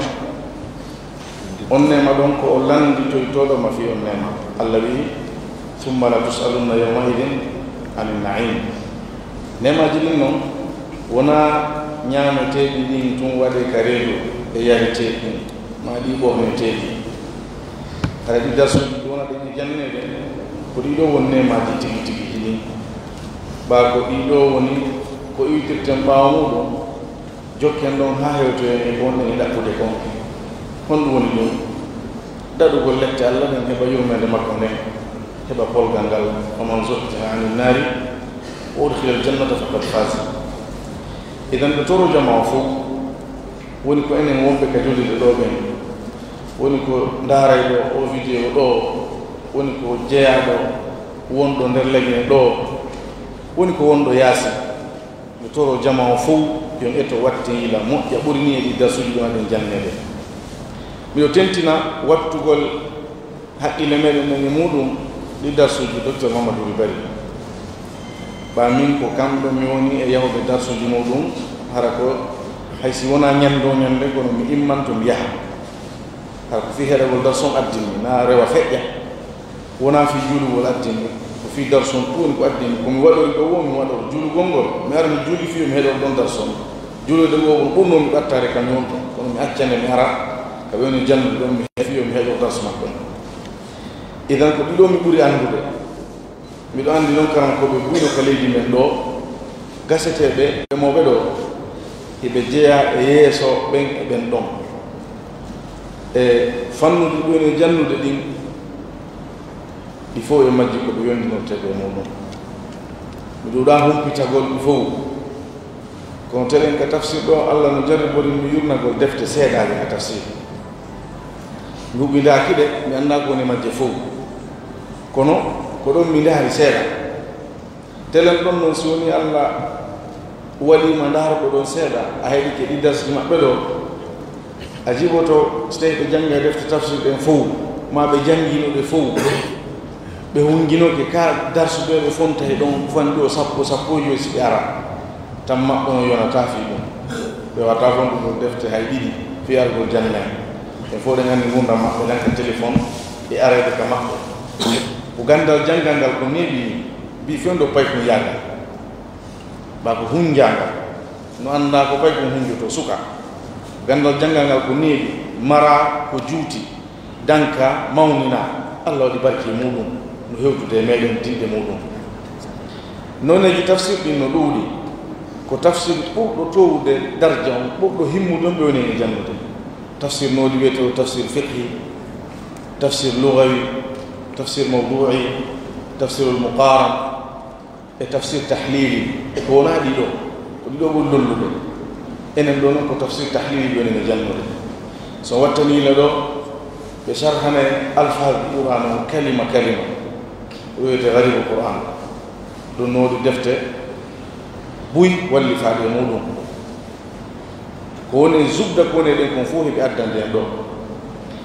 on neema ɗon ko o lannditoytooɗo ma fii on neema. Allah wi'i, "Summa la tus'alunna yawma idin anin na'im." Neemaaji ɗin noon, wonaa ñaameteeɗi ɗin tun waɗee ka reedu e yareteeɗi ɗin, maa ɗi ɓorneteeɗi. Hara ɗi darsuuji ɗi wona ɗen e janneede, ko ɗii ɗoo woni neemaaji tigi tigi ɗin. Ɓaa ko ɗii ɗoo woni ko iwtirten ɓaawo muuɗum, jokken ɗon haa hewtoyen e ko wonɗen e ɗaɓɓude kon. Honɗum woni ɗum? Daɗugol lette Allah ɗen, heɓa yurmeende makko nden, heɓa polgal ngal, "Faman zuhziha anin naari wa udkhilal jannata faqad faz." Idan, ɓe toro jamaa o fow, woni ko enen wonɓe ka julirde ɗoo ɓen, woni ko ndaarayɗo o vidéo ɗoo, woni ko jeyaaɗo wonɗo nder Lagine ɗoo, woni ko wonɗo yaasi. Mi toro jamaa o fow, yo en eto watten yila moƴƴa ɓuri nii e ɗi darsuuji ɗum aɗen janneede. Miɗo tentina wattugol haqqille meɗen ɗen e muuɗum ɗi darsuuji Docteur Mamadou Ly Barry. Ɓaa min ko kamɗo mi woni e yahuɓe darsuuji muuɗum, hara ko hay si wonaa ñande o ñande, kono mi imman to mi yaha. Hara ko fii heɗagol darsu on addinmi, naa rewa feƴƴa. Wonaa fii juulugol addinmi, ko fii darsu on tun ko addinmi. Ko mi waɗori ɗoo woo, mi waɗoro juulugol ngol. Mi ara mi juuli fii yo mi heɗor ɗon darsu on. Juulirde goo ko ɓurnoo mi ɓattaade kañum on ton. Kono mi acca nde mi ara ka ɓe woni janndude ɗon, mi heɗa fii yo mi heɗor darsu makko on. Idan ko ɗii ɗoo mi ɓuri anndude. Miɗo anndi non karamokooɓe buy no ka leydi men ɗoo, gaseteeɓe remooɓe ɗoo, hiɓe jeyaa e yeeso ɓen e ɓen ɗon. E fannuuji ɗi ɓe woni e jannude ɗin, ɗi fow e majji ko ɓe yondinortee e muuɗum. Mi ɗuuɗaa humpitagol ɗi fow. Kono telen ka tafsir ɗoo, Allah no jarribori mi yurnagol defte seeɗaaje ka tafsir. Mi huɓindaaki ɗe, mi anndaa ko woni majje fow. Kono ko ɗon mi ndaari seeɗa. Telen ɗon non, si woni Allah waɗii ma ndaarɗo ɗon seeɗa, a heɗike ɗi darsuuji maɓɓe ɗoo, a jiɓoto, so tawii ɓe jannga defte tafsir ɗen fow, maa ɓe janngino ɗe fow, ɓe hunnginoke ka darsu ɓe, ɓe fonta he ɗon fanɗi o sappo, sappo e joy si ɓe ara. Tan maɓɓe on yonataa fii ɗum. Ɓe waawataa fonndugol defte hay ɗiɗi fii argol jannay. En fow ɗen anndi ngurndan maɓɓe ɗan ka telefon e arayɓe ka maɓɓe. Ko ganndal janngal ngal ko neeɓi nii, mbii fewndo paykun yaagal. Baa ko hunnjaangal, no anndaa ko paykun hunnjotoo suka. Ganndal janngal ngal ko neeɓi, maraa ko juuti. Danka, mawnina, Allah waɗi barke e muuɗum, no hewtude e meɗen dinɗe muuɗum. Nooneeji tafsir ɗin no ɗuuɗi, ko tafsir ɓurɗo toowude darja on, ɓurɗo himmude on ɓe woni e janngude. Tafsir noodi wiyetee tafsir fiqhi, tafsir lugawi, tafsir mawdu'i, tafsirul muqaran, e tafsir tahlili, e ko wonaa ɗii ɗoo, ko ɗii ɗoo ɓuri lollude. Enen ɗoo non ko tafsir tahlili woni no janngude. So wattanii la ɗoo, ɓe sharhana en alfaazu Qur'an on kalima kalima. Ko wiyetee Gharibul Qur'an. Ɗum no woodi defte buy wallifaaɗe e muuɗum. Ko woni e zubda ko woni e ɗen kon fow heɓi addande en ɗoo.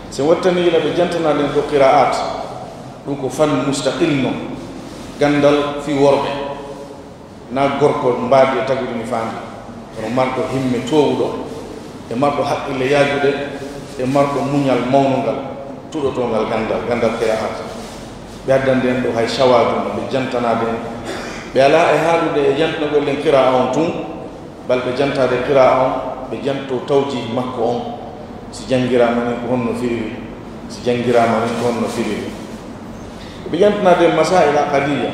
Si en wattanii la ɓe jantana ɗen ɗoo qiraat, ɗum ko fan mustaqil no, ganndal fii worɓe, naa gorko mbaadi e tagude mi faandi, kono marɗo himme toowuɗo, e marɗo haqqille yaajude, e marɗo muñal mawnungal, tuɗotoongal ganndal, ganndal qiraat. Ɓe addande en ɗoo hay shawaadu no ɓe jantanaade en. Ɓe alaa e haalude e jantanagol ɗen qiraa on tun, bal ɓe jantaade qiraa on, ɓe janto tawjiih makko on, si janngiraama nin ko honno firiri, si janngiraama nin ko honno firiri. Ɓe jantanaade en masaa'il aqadiyya,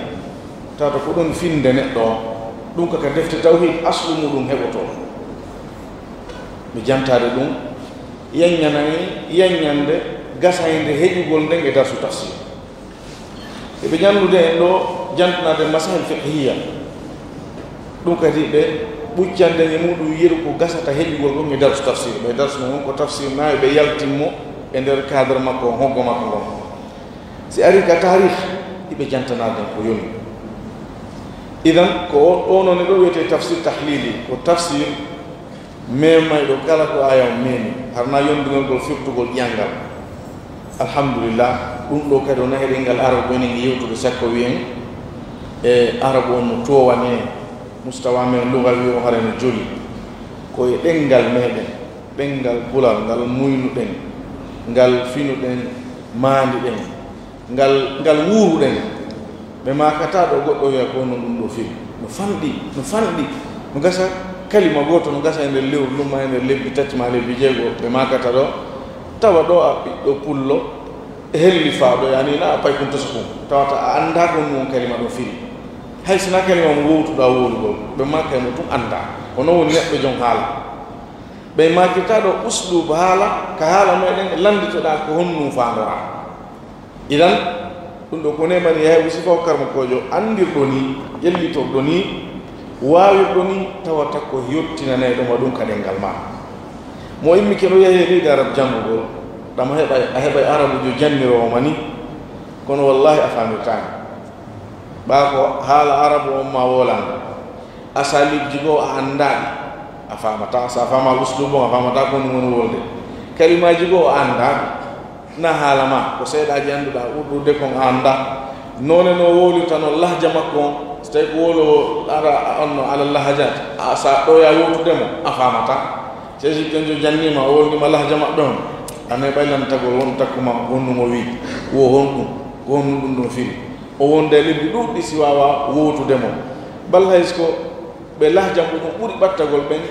tawata ko ɗon finnde neɗɗo on, ɗum ko ka defte tawhiid aslu muuɗum heɓotoo. Ɓe jantaade ɗum, yaññana en, yaññande gasaynde heƴugol nden e darsu tafsir. Eɓe ñanndude en ɗoo jantanaade masaa'il fiqhiyya. Ɗum kadi ɓe ɓuccande e muɗum yeru ko gasata heɓugol ɗum e darsu tafsir. Ɓe darsu mo won ko tafsir nawi ɓe yaltin mo e nder cadre makko on, hoggo makko ngon. Si ari ka taarih, hiɓe jantanaade ko yoni. Idan, ko o, o noon e ɗo wiyetee tafsir tahlili, ko tafsir memayɗo kala ko aya on memi, harna yondugol ngol firtugol ƴiyangal. Alhamdulillah, ɗum ɗo kadi o nahi ɗengal arabu, enen e yewtude sakko wiyen e arabu on no towani en. Mustawa men lugawi o hara no joli. Ko e ɗengal meɗen, ɗengal pulal ngal muynuɗen, ngal finuɗen, maandiɗen, ngal, ngal wuuruɗen. Ɓe maakataa ɗo goɗɗo wiya ko no ɗum ɗo firi. No fanɗi, no fanɗi. No gasa kalima gooto, no gasa e nder lewru, ɗum ma e nder lebbi tati ma lebbi jeego, ɓe maakata ɗo. Tawa ɗo a ɓiɗɗo pullo, e helli faa ɗo, yani na a pay kun tosa kun. Tawata a anndaa ko ɗum on kalima ɗo firi. Hay sina kalima mo wowtuɗa wowlugol, ɓe maakay mo tun anndaa. Ko non woni neɗɗo jom haala. Ɓe maakirta ɗo uslub haala, ka haala meɗen lannditoɗaa ko honɗum faandoraa. Idan, ɗum ɗo ko neema ni yahay usi faw karmakoojo anndirɗo ni, ƴellitorɗo ni, waawirɗo ni, tawata ko yottinanayɗo ma ɗum ka ɗenngal ma. Mo immike no yahi e leydi Arab janngugol, ɗam a heɓay, a heɓay Arabujo janniroowo ma ni, kono wallahi a faamirtaani. Ɓaa ko haala Arabu on ma wowlande. Asalibji goo a anndaa ɗi, a faamataa. So a faamaa usluubu on, a faamataa ko honɗum woni wolde. Kalimaaji goo a anndaa ɗi. Na haala ma, ko seeɗaaji annduɗaa, ɓurɗude kon a anndaa. Noone no wowlirta non lahja makko on, so tawi ko wowloowo ara on no ala lahajat, a, so a ɗoya wowtude mo, a faamataa. Si Égyptien jo janniima, o wowlniima lahja maɓɓe on, a neeɓay lantagol won takku ma, honɗum o wii, wo honɗum, ko honɗum ɗum ɗon firi. O wonda e lebbi ɗuuɗɗi si waawaa wowtude mo. Bal hay so ko ɓe lahja mum ɗum ɓuri ɓattagol ɓen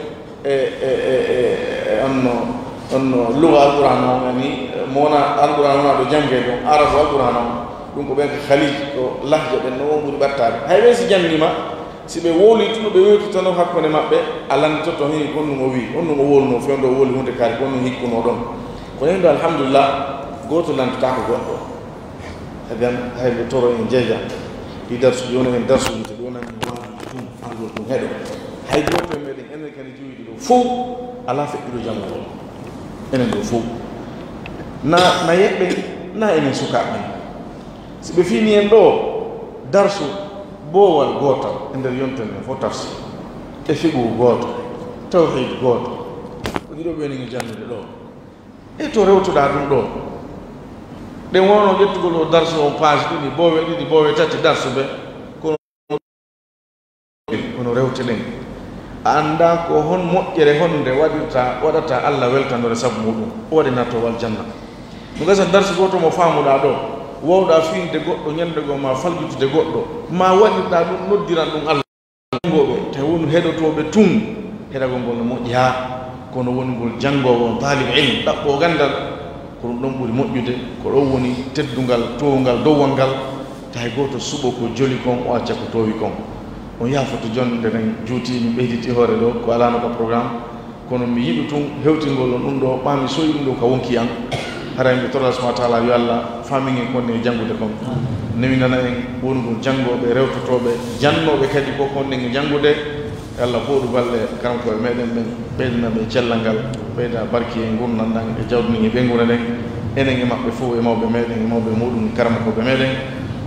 e, e, e, e, e on no, on no luga Alqur'aan on, yani, mo wona Alqur'aan wona ɗo janngee ɗum, Arabu Alqur'aan on, ɗum ko ɓen ko Khalij, ko lahja ɓen no won ɓuri ɓattaade. Hay ɓen si janniima, si ɓe wowlii tun, ɓe wewtitano hakkunde maɓɓe, a lannditoto, hii, ko honɗum o wii, honɗum o wowlunoo, fewndo o wowli huunde kaari, ko honɗum hikkunoo ɗon. Kono hino, alhamdulillah, gooto lanndotaako goɗɗo. Eden, hay ɓe toro en jeeja. Ɗi darsuuji, wona en darsuuji, to ɗi wonani en waajude tun, anndol tun heɗo. Hay gooto e meɗen, enen kadi jowiiɗo ɗo fow, alaa feƴƴuɗo janngugol. Enen ɗo fow. Na, na yeɓɓe, na enen sukaaɓe ɓen. Si ɓe fini en ɗo, darsu boowal gootal e nder yontere nden fof tafsir. E fiqhu gooto, tawhiid gooto. Ko ɗiɗo ɓe enen janngude ɗo. E to rewtuɗaa ɗum ɗo? Ɗen wonno ƴettugol o darsu on page ɗiɗi, boowe ɗiɗi, boowe tati darsu ɓe. Kono, kono rewte ɗen. A anndaa ko hon moƴƴere honde waɗirta, waɗata Allah weltanore sabu muɗum. O waɗi nattoowal janna. No gasa darsu gooto mo faamuɗaa ɗo, wowɗaa fiinde goɗɗo, ñande goo ma faljutude goɗɗo, ma waɗirɗaa ɗum, noddiran ɗum Allah. Janngooɓe, tawi wonu heɗotooɓe tun, heɗagol ngol no moƴƴi haa, kono woni ngol janngoowo on, taalib ilm, ɗaɓɓo ganndal, ko ɗum ɗon ɓuri moƴƴude, ko ɗon woni teddungal, toowungal, dowwal ngal, tawi gooto suɓo ko joli kon, o acca ko toowi kon. On yaafoto jon, nde nen juuti, min ɓeyditi hoore ɗo, ko alaano ka programme, kono mi yiɗu tun hewtingol on ɗum ɗo, ɓaa mi soyi ɗum ɗo ka wonki an. Haray mi torra subhanahu wa taala yo Allah faamin en ko wonɗen e janngude kon. Newinana en wonugol janngooɓe, rewtotooɓe, jannooɓe kadi ko ko wonɗen e janngude. Yo Allah fooɗu balɗe karamkooɓe meɗen ɓen, ɓeydana ɓe cellal ngal, ɓeyda barki e ngurndan ɗan e jawdi ndin e ɓeynguure nden. Enen e maɓɓe fof e mawɓe meɗen e mawɓe muɗum karamokooɓe meɗen.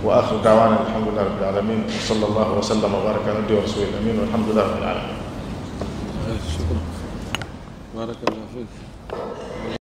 Wa akhiru da'wana alhamdulillahi rabbil alamin. Wa sallallahu wa sallam wa baraka ala abdihi wa rasulihil amin. Walhamdulillahi rabbil alamin. Shukran. Barakallahu fik.